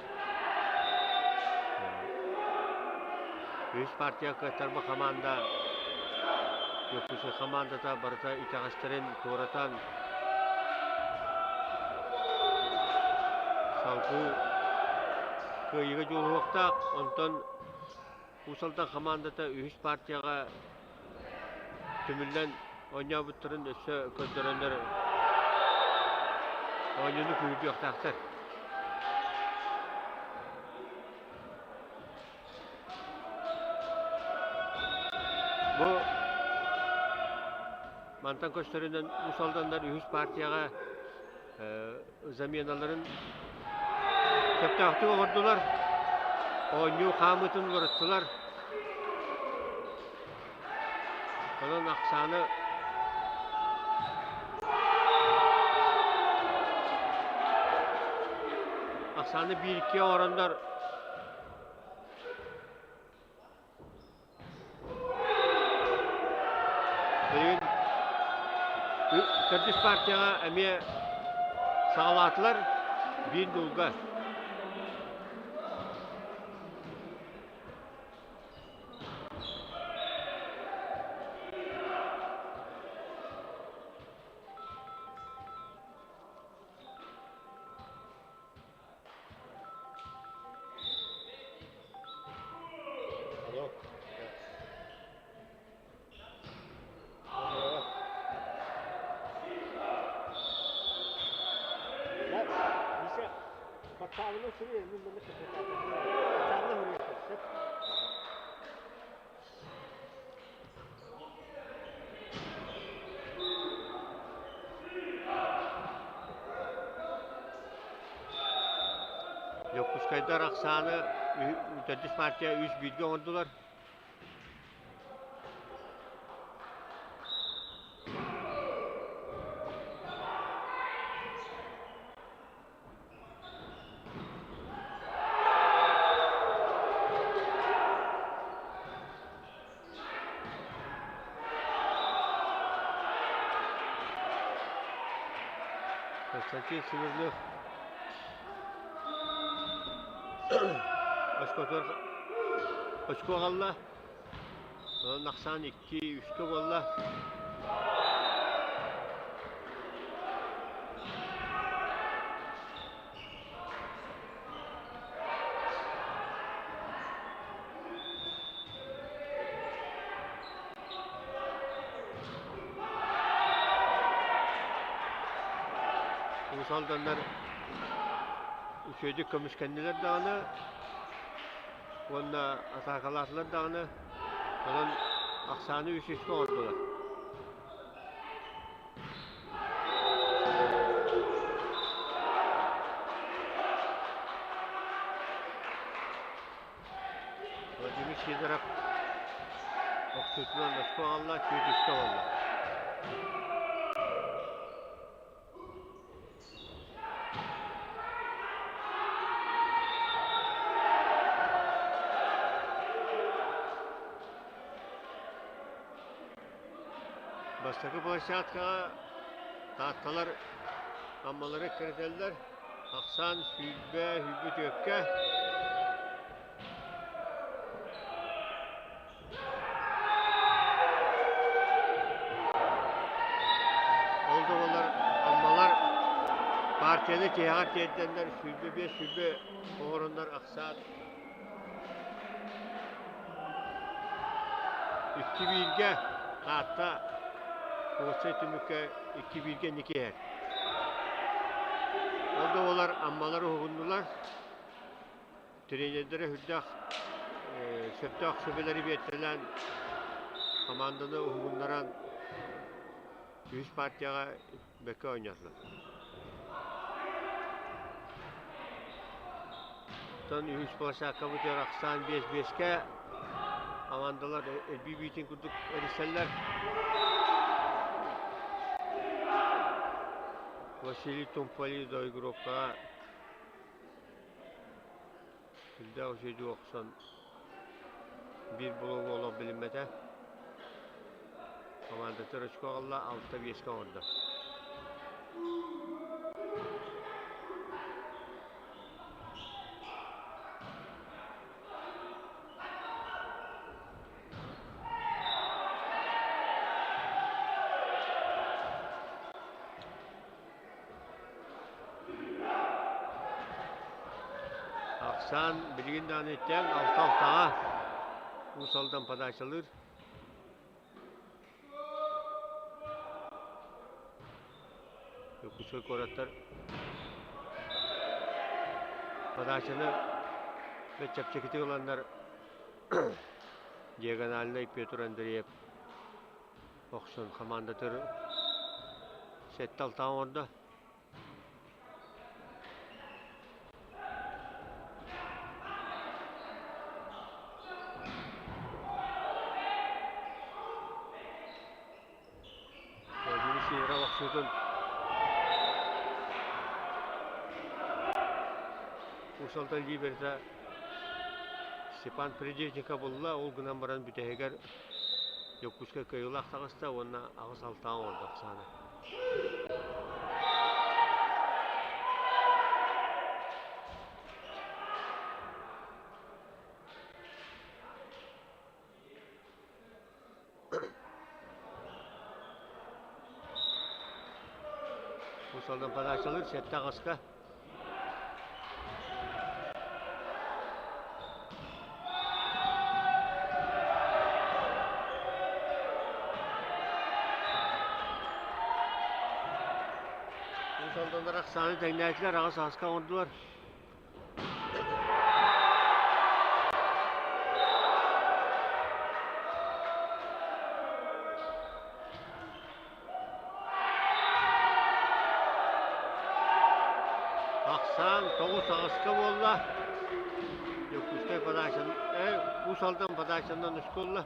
Үһүс партия кыаттарба хамаанда Дьокуускай хамаандата барыта итэҕэстэрин туоратан салгыы кыайыыга дьулуһуохтаах. Онтон Уус Алдан хамаандата үһүс партияҕа түмүллэн оонньообуттарын өссө көрдөрөннөр оонньууну күүһүрдүөхтээхтэр. Бу мантан көстөрүнэн Уус Алданнар үһүс партияҕа заменаларын сөптөөхтүк оҥордулар, оонньуу хаамыытын уларыттылар. Онон ахсааны ахсааны биирикки оҥороннор Билигин төрдүс партияҕа эмиэ саҕалаатылар биир нуулга. Алло. Дьокуускайдар ахсааны төрдүс партия үс бииргэ оҥордулар. Константин Смирнов очкотугар очко аҕалла. Онон ахсаан икки үскэ буолла. Уус Алданнар үчүгэйдик көмүскэннилэр даҕаны уонна атаакалаатылар даҕаны, онон ахсааны үс үскэ оҥордулар. Владимир Сидоров охсуутунан очко аҕалла, сүүс үскэ буолла. Бастакы площадкаҕа Таатталар Аммалары эккирэтэллэр. Ахсаан 20, 24-кэ. Ол да буоллар Аммалар партияны тиһэҕэр тиэрдэннэр 25 20 оҥороннор ахсаан Икки бииргэ Таатта уопсай түмүккэ икки бииргэ инники иһэр. Ол да буоллар Аммалар уһугуннулар. Тренердэрэ сүрдээх сөптөөх сүбэлэри биэртэлээн хамаанданы уһугуннаран үһүс партияҕа бэккэ оонньоотулар. Оттон үһүс площадкабытыгар ахсаан биэс-биэскэ хамаандалар элбии биитин курдук эрийсэллэр. Василий Тумполи доигровкаҕа сүрдээх үчүгэйдик охсон биир блогу олох билиммэтэ. Хамаандатыгар очко аҕалла, алта биэскэ оҥордо. Ахсаан билигин даҕаны тэҥ алта алтаҕа Уус Алдан подачалыыр. Дьокуускай куораттар подачаны чэпчэкитик ыланнар диагональнай Петр Андреев охсон хамаандатыгар сэттэ алтаҕа оҥордо. Владимир Сидоров охсуутун Уус Алдан либерта Степан Придежников булла, ол гынан баран бүтэһигэр Дьокуускай кыайыылаах таҕыста уонна аҕыс алтаҕа оҥордо Оксана. Уус Алдан подачалыыр сэттэ аҕыска. Уус Алданнар ахсааны тэҥнээтилэр, аҕыс аҕыска оҥордулар. Ахсаан 9 аҕыска буолла. Дьокуускай подачан, Уус Алдан подачанан ускулла.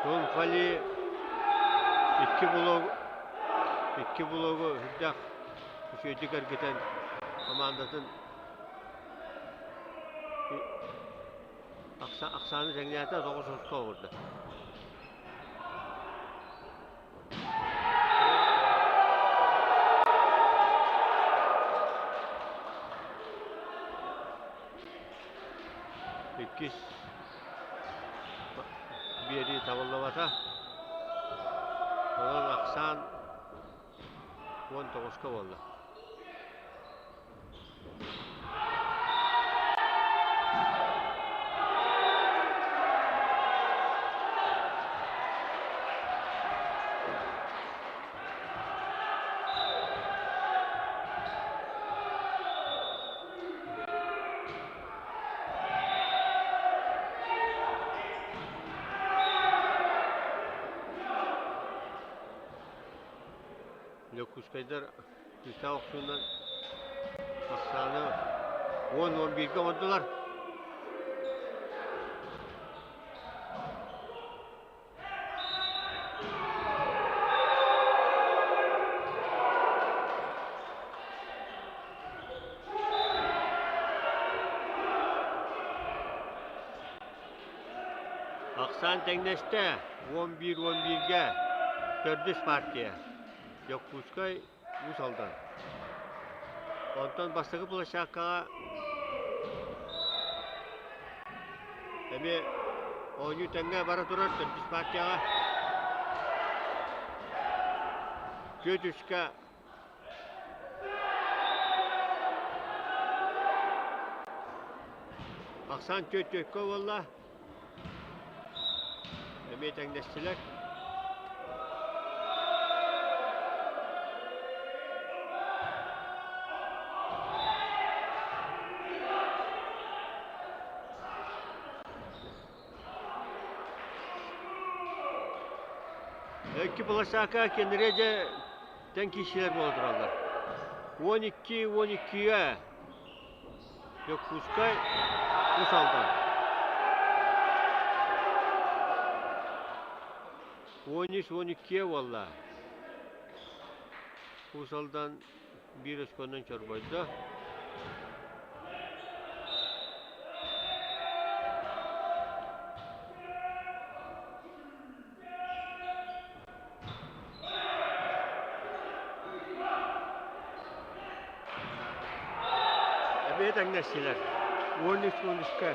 Тонфали икки блогу үрдэх үчүгэйдик эргитэн командатын ахсааны тэҥнээтэ, 9 очко оҥордо. Иккис биэрии табыллыбата. Онон ахсаан 19-ка буолла. Дьокуускайдар күүстээх охсуунан ахсааны 10-11-гэ оҥордулар. Ахсаан тэҥнэстэ 11-11-гэ төрдүс партия. Дьокуускай, Уус Алдан. Онтон бастакы площадкаҕа эмиэ оонньуу тэҥҥэ бара турар төрдүс партияҕа. Түөтүскэ ахсаан түөрт түөркэ буолла. Эмиэ тэҥнэстилэр. Икки площадка кэннирэ дьэ тэҥ киирсиилэр буола тураллар. 12-12-гэ Дьокуускай, Уус Алдан. 13-12 буолла. Уус Алдан биир очконнан чорбойдо. Эмиэ тэҥнэстилэр. 13-13-кэ.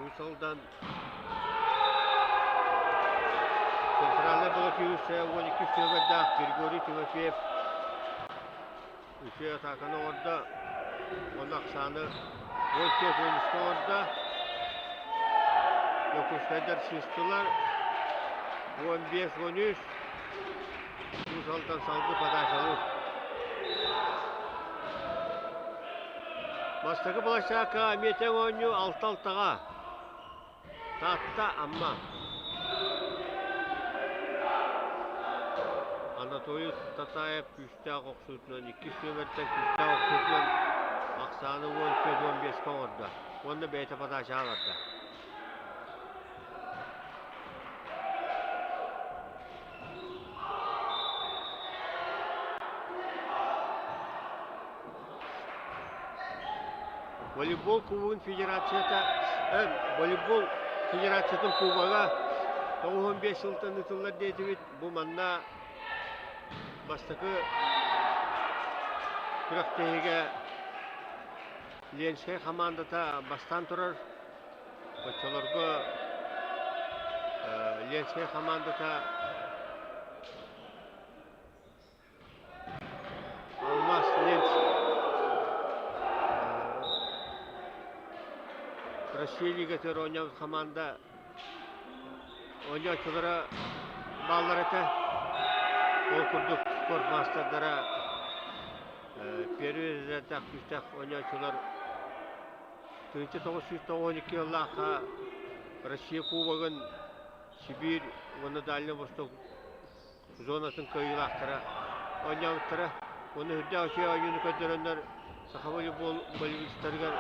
Уус Алдан Центральнай блокирующая 12 сүөбэрдээх Григорий Тимофеев үчүгэй атааканы оҥордо уонна ахсааны 14-13 оҥордо. Дьокуускайдар сыыстылар 15-13 Уус Алдан салгыы подачалыыр. Бастакы площадкаҕа эмиэ тэҥ оонньуу 6-6-ҕа. Таатта, Амма. Анатолий Татаев күүстээх охсуутунан иккис нүөмэртэн күүстээх охсуутунан ахсааны 14-15-ка оҥордо уонна бэйэтэ подачаҕа барда. Волейбол кубогун федерацията волейбол федерациятын кубога 95 сылтан ыытыллар диэтибит. Бу манна бастакы күрэхтэһиигэ Ленскэй хамаандата бастаан турар. Оччолорго Ленскэй хамаандата Алмаз Ленск Россия лигатыгар оонньообут хамаанда оонньооччулара бааллар этэ. Ол курдук спорт маастардара первый разрядтаах күүстээх оонньооччулар 1992 сыллаахха Россия Кубогын Сибиир уонна Дальний Восток зонатын кыайыылаахтара оонньообуттара. Уонна үрдээх үчүгэй оонньууну көрдөрөннөр саха волейбол волейболистарыгар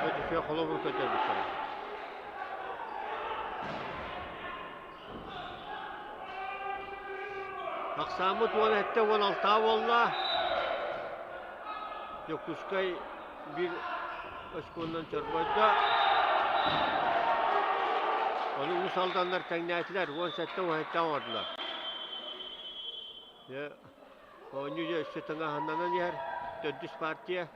үчүгэй холобур көрдөрбүттэрэ. Ахсааммыт 17-16 буолла. Дьокуускай биир очконнан чорбойдо. Ону Уус Алданнар тэҥнээтилэр, 17-17 оҥордулар. Дьэ, оонньуу дьэ өссө тыҥааһыннанан иһэр. Төрдүс партия.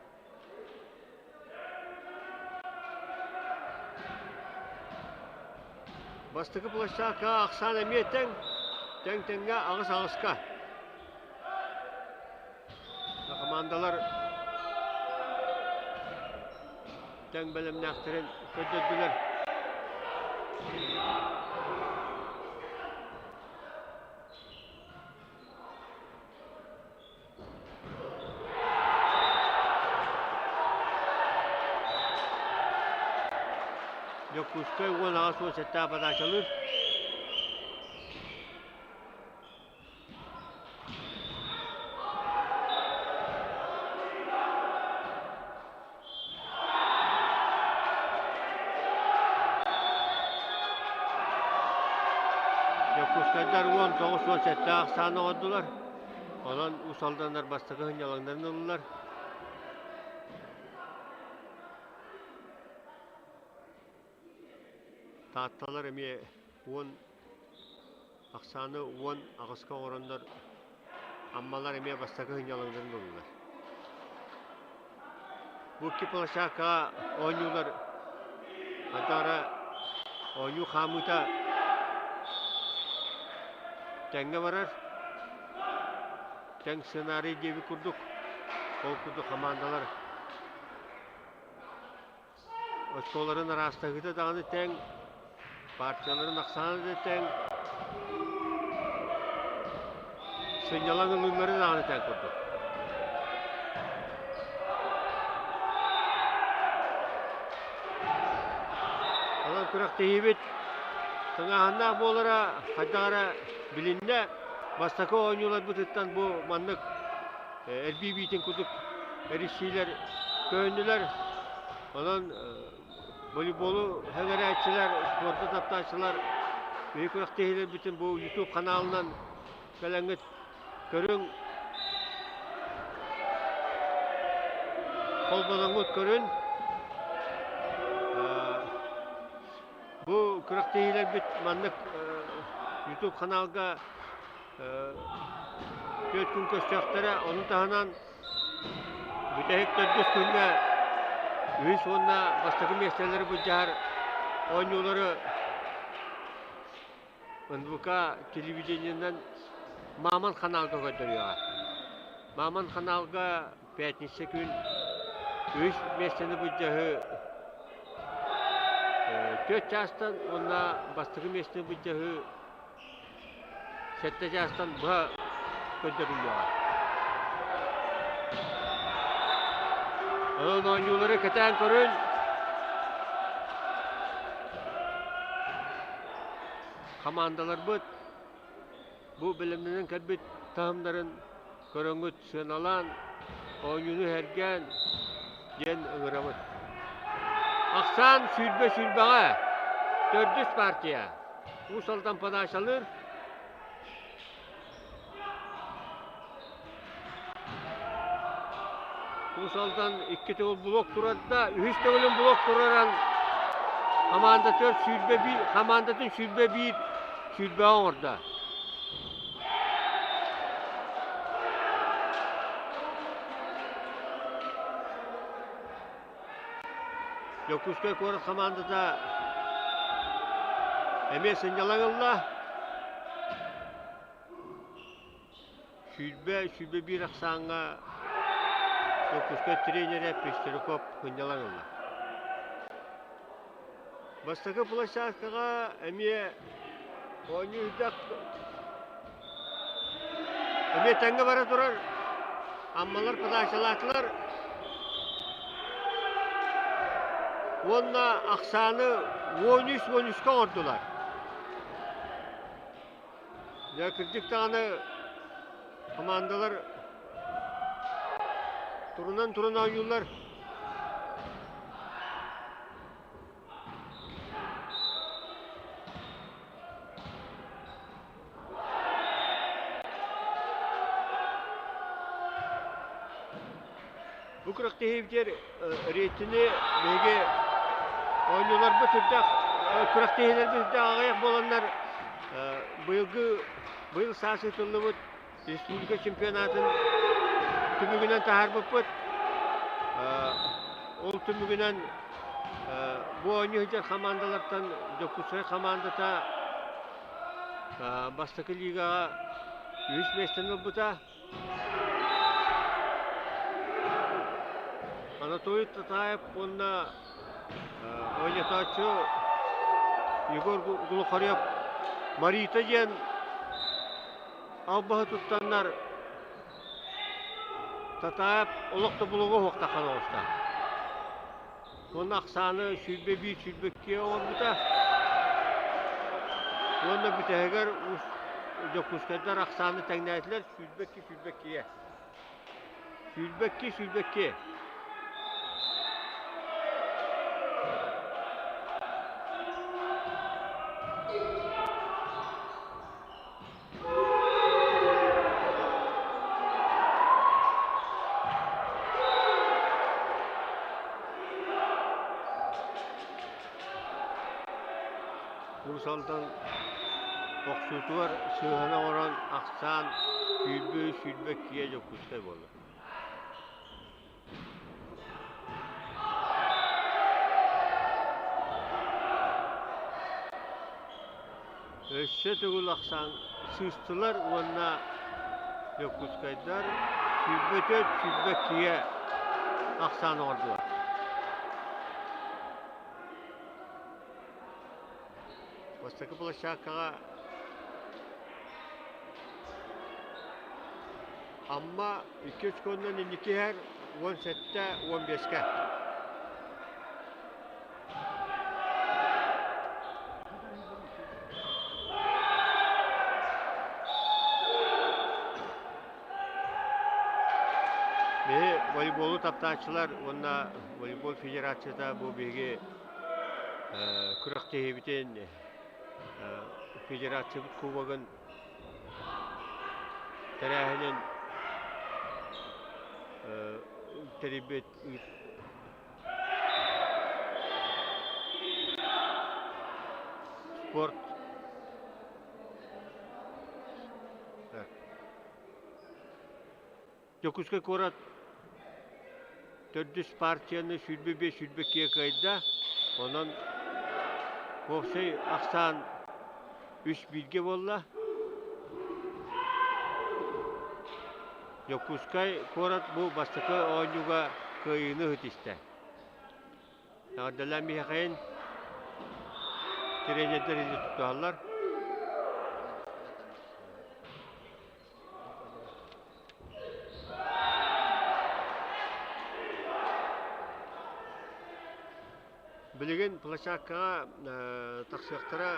Бастакы площадкаҕа ахсаан эмиэ тэҥ, тэҥ-тэҥҥэ аҕыс-аҕыска. Хамаандалар тэҥ бэлэмнээхтэрин көрдөрдүлэр. Дьокуускай 18-17 подачалыыр. Дьокуускайдар 19-17 ахсаан оҥордулар. Онон Уус Алданнар бастакы сынньалаҥнарын ыллылар. Таатталар эмиэ уон ахсааны уон аҕыска оҥороннор Аммалар эмиэ бастакы сынньалаҥнарын ыллылар. Бу икки площадкаҕа оонньуулар хантаара оонньуу хаамыыта тэҥҥэ барар. Тэҥ сценарий диэбит курдук, ол курдук хамаандалар Очколарын араастаһыыта даҕаны тэҥ, партияларын ахсаана да тэҥ, сынньалаҥ ылыылары даҕаны тэҥ курдук. Онон күрэхтэһиибит тыҥааһыннаах буолара хайдах эрэ билиннэ. Бастакы оонньууларбытыттан бу маннык эрбии биитин курдук эрийсиилэр көһүннүлэр. Онон волейболу сэҥэрээччилэр, спорду таптааччылар биһиги күрэхтэһиилэрбитин бу YouTube ханаалынан кэлэҥҥит көрүҥ, холбоноҥҥут көрүн. Бу күрэхтэһиилэрбит маннык YouTube ханаалга түөрт күн көстүөхтэрэ. Ону таһынан бүтэһик төрдүс күҥҥэ үһүс уонна бастакы миэстэлэри былдьаһар оонньуулары НВК телевидениенэн Мамон ханаалга көрдөрүөҕэ. Мамон ханаалга пятница күн үһүс миэстэни былдьаһыы түөрт чаастан уонна бастакы миэстэни былдьаһыы Сэттэ чаастан быһа көрдөрүллүөҕэ. Онон оонньуулары кэтээн көрүн. Хамаандаларбыт бу бэлэмнэнэн кэлбит таһымнарын көрөҥҥүт сыаналаан, оонньууну сэргээн диэн ыҥырабыт. Ахсаан 20 сүүрбэҕэ төрдүс партия. Уус Алдан подачалыыр. Уус Алдан икки төгүл блок турарда, үһүс төгүлүн блок тураран хамаандатыгар 21, хамаандатын 21 сүүрбэҕэ оҥордо. Дьокуускай куорат хамаандата Эмиэ сынньалаҥ ылла. 20, 21 ахсааҥҥа Дьокуускай тренерэ Пестеряков сынньалаҥ ылла. Бастакы площадкаҕа эмиэ оонньуу үрдэх эмиэ тэҥҥэ бара турар Аммалар подачалаатылар уонна ахсааны 13-13-ка оҥордулар. Дьэ, кырдьык даҕаны хамаандалар турунан-туран оонньууллар. Бу күрэхтэһиибитигэр рейтини биһиги оонньууларбыт үрдэх күрэхтэһиилэрбит үрдэх аҕыйах буоланнар быйылгы быйыл саас ыытыллыбыт республика чемпионатын түмүгүнэн таһаарбыппыт. Ол түмүгүнэн бу оонньуу сылдьар хамаандалартан Дьокуускай хамаандата бастакы лигаҕа үһүс миэстэни ылбыта. Анатолий Татаев уонна ойнотооччу Егор Глухарев Марита диэн албаһы туттаннар Татаев олох да булуга уһуктахан оҕуста. Уонна ахсааны 21 22 оҥорбута. Уонна бүтэһигэр Дьокуускайдар ахсааны тэҥнээтилэр 22 22-гэ. 22 22. Уус Алдан охсуутугар сыыһаны оҥорон ахсаан 23 22 Дьокуускай буолла. Өссө төгүл ахсаан сыыстылар уонна Дьокуускайдар 24 22-гэ ахсаан оҥордулар. Бастакы площадкаҕа Амма икки очконнан инники иһэр 17-15-ка. Биһи волейболу таптааччылар уонна волейбол федерацията бу биһиги күрэхтэһиибитин федерациябыт кубогын тэрээһинин тэрийбит спорт Дьокуускай куорат төрдүс партияны 25 22 кыайда. Онон уопсай ахсаан үс бииргэ буолла. Дьокуускай куорат бу бастакы оонньууга кыайыыны ситистэ. Эҕэрдэлээн биһиэхэйин тренердэр илии тутуһаллар. Билигин площадкаҕа тахсыахтара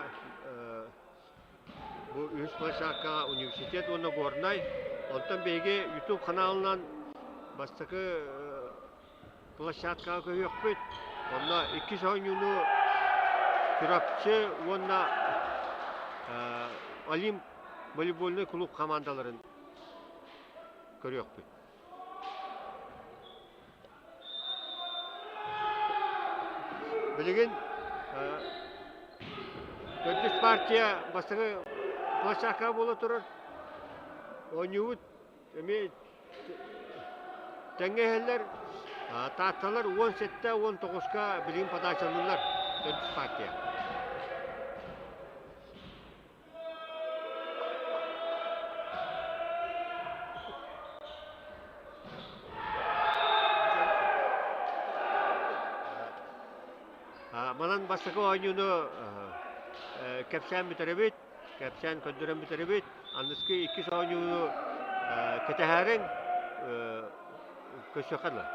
бу үһүс площадкаҕа университет уонна Горнай. Онтон биһиги YouTube ханаалынан бастакы площадкаҕа көһүөхпүт. Онно иккис оонньууну Чурапчы уонна Олимп волейбольнай клуб хамаандаларын көрүөхпүт. Билигин төрдүс партия бастакы площадка буола турар. Оонньуубут эмиэ Тэҥҥэ иһэллэр Таатталар 17-19-ка билигин подачалыыллар төрдүс партия. Манан бастакы оонньууну кэпсээн бүтэрэбит, кэпсээн көрдөрөн бүтэрэбит. Аныскы иккис оонньууну кэтэһээриҥ, көрсүөххэ дылы.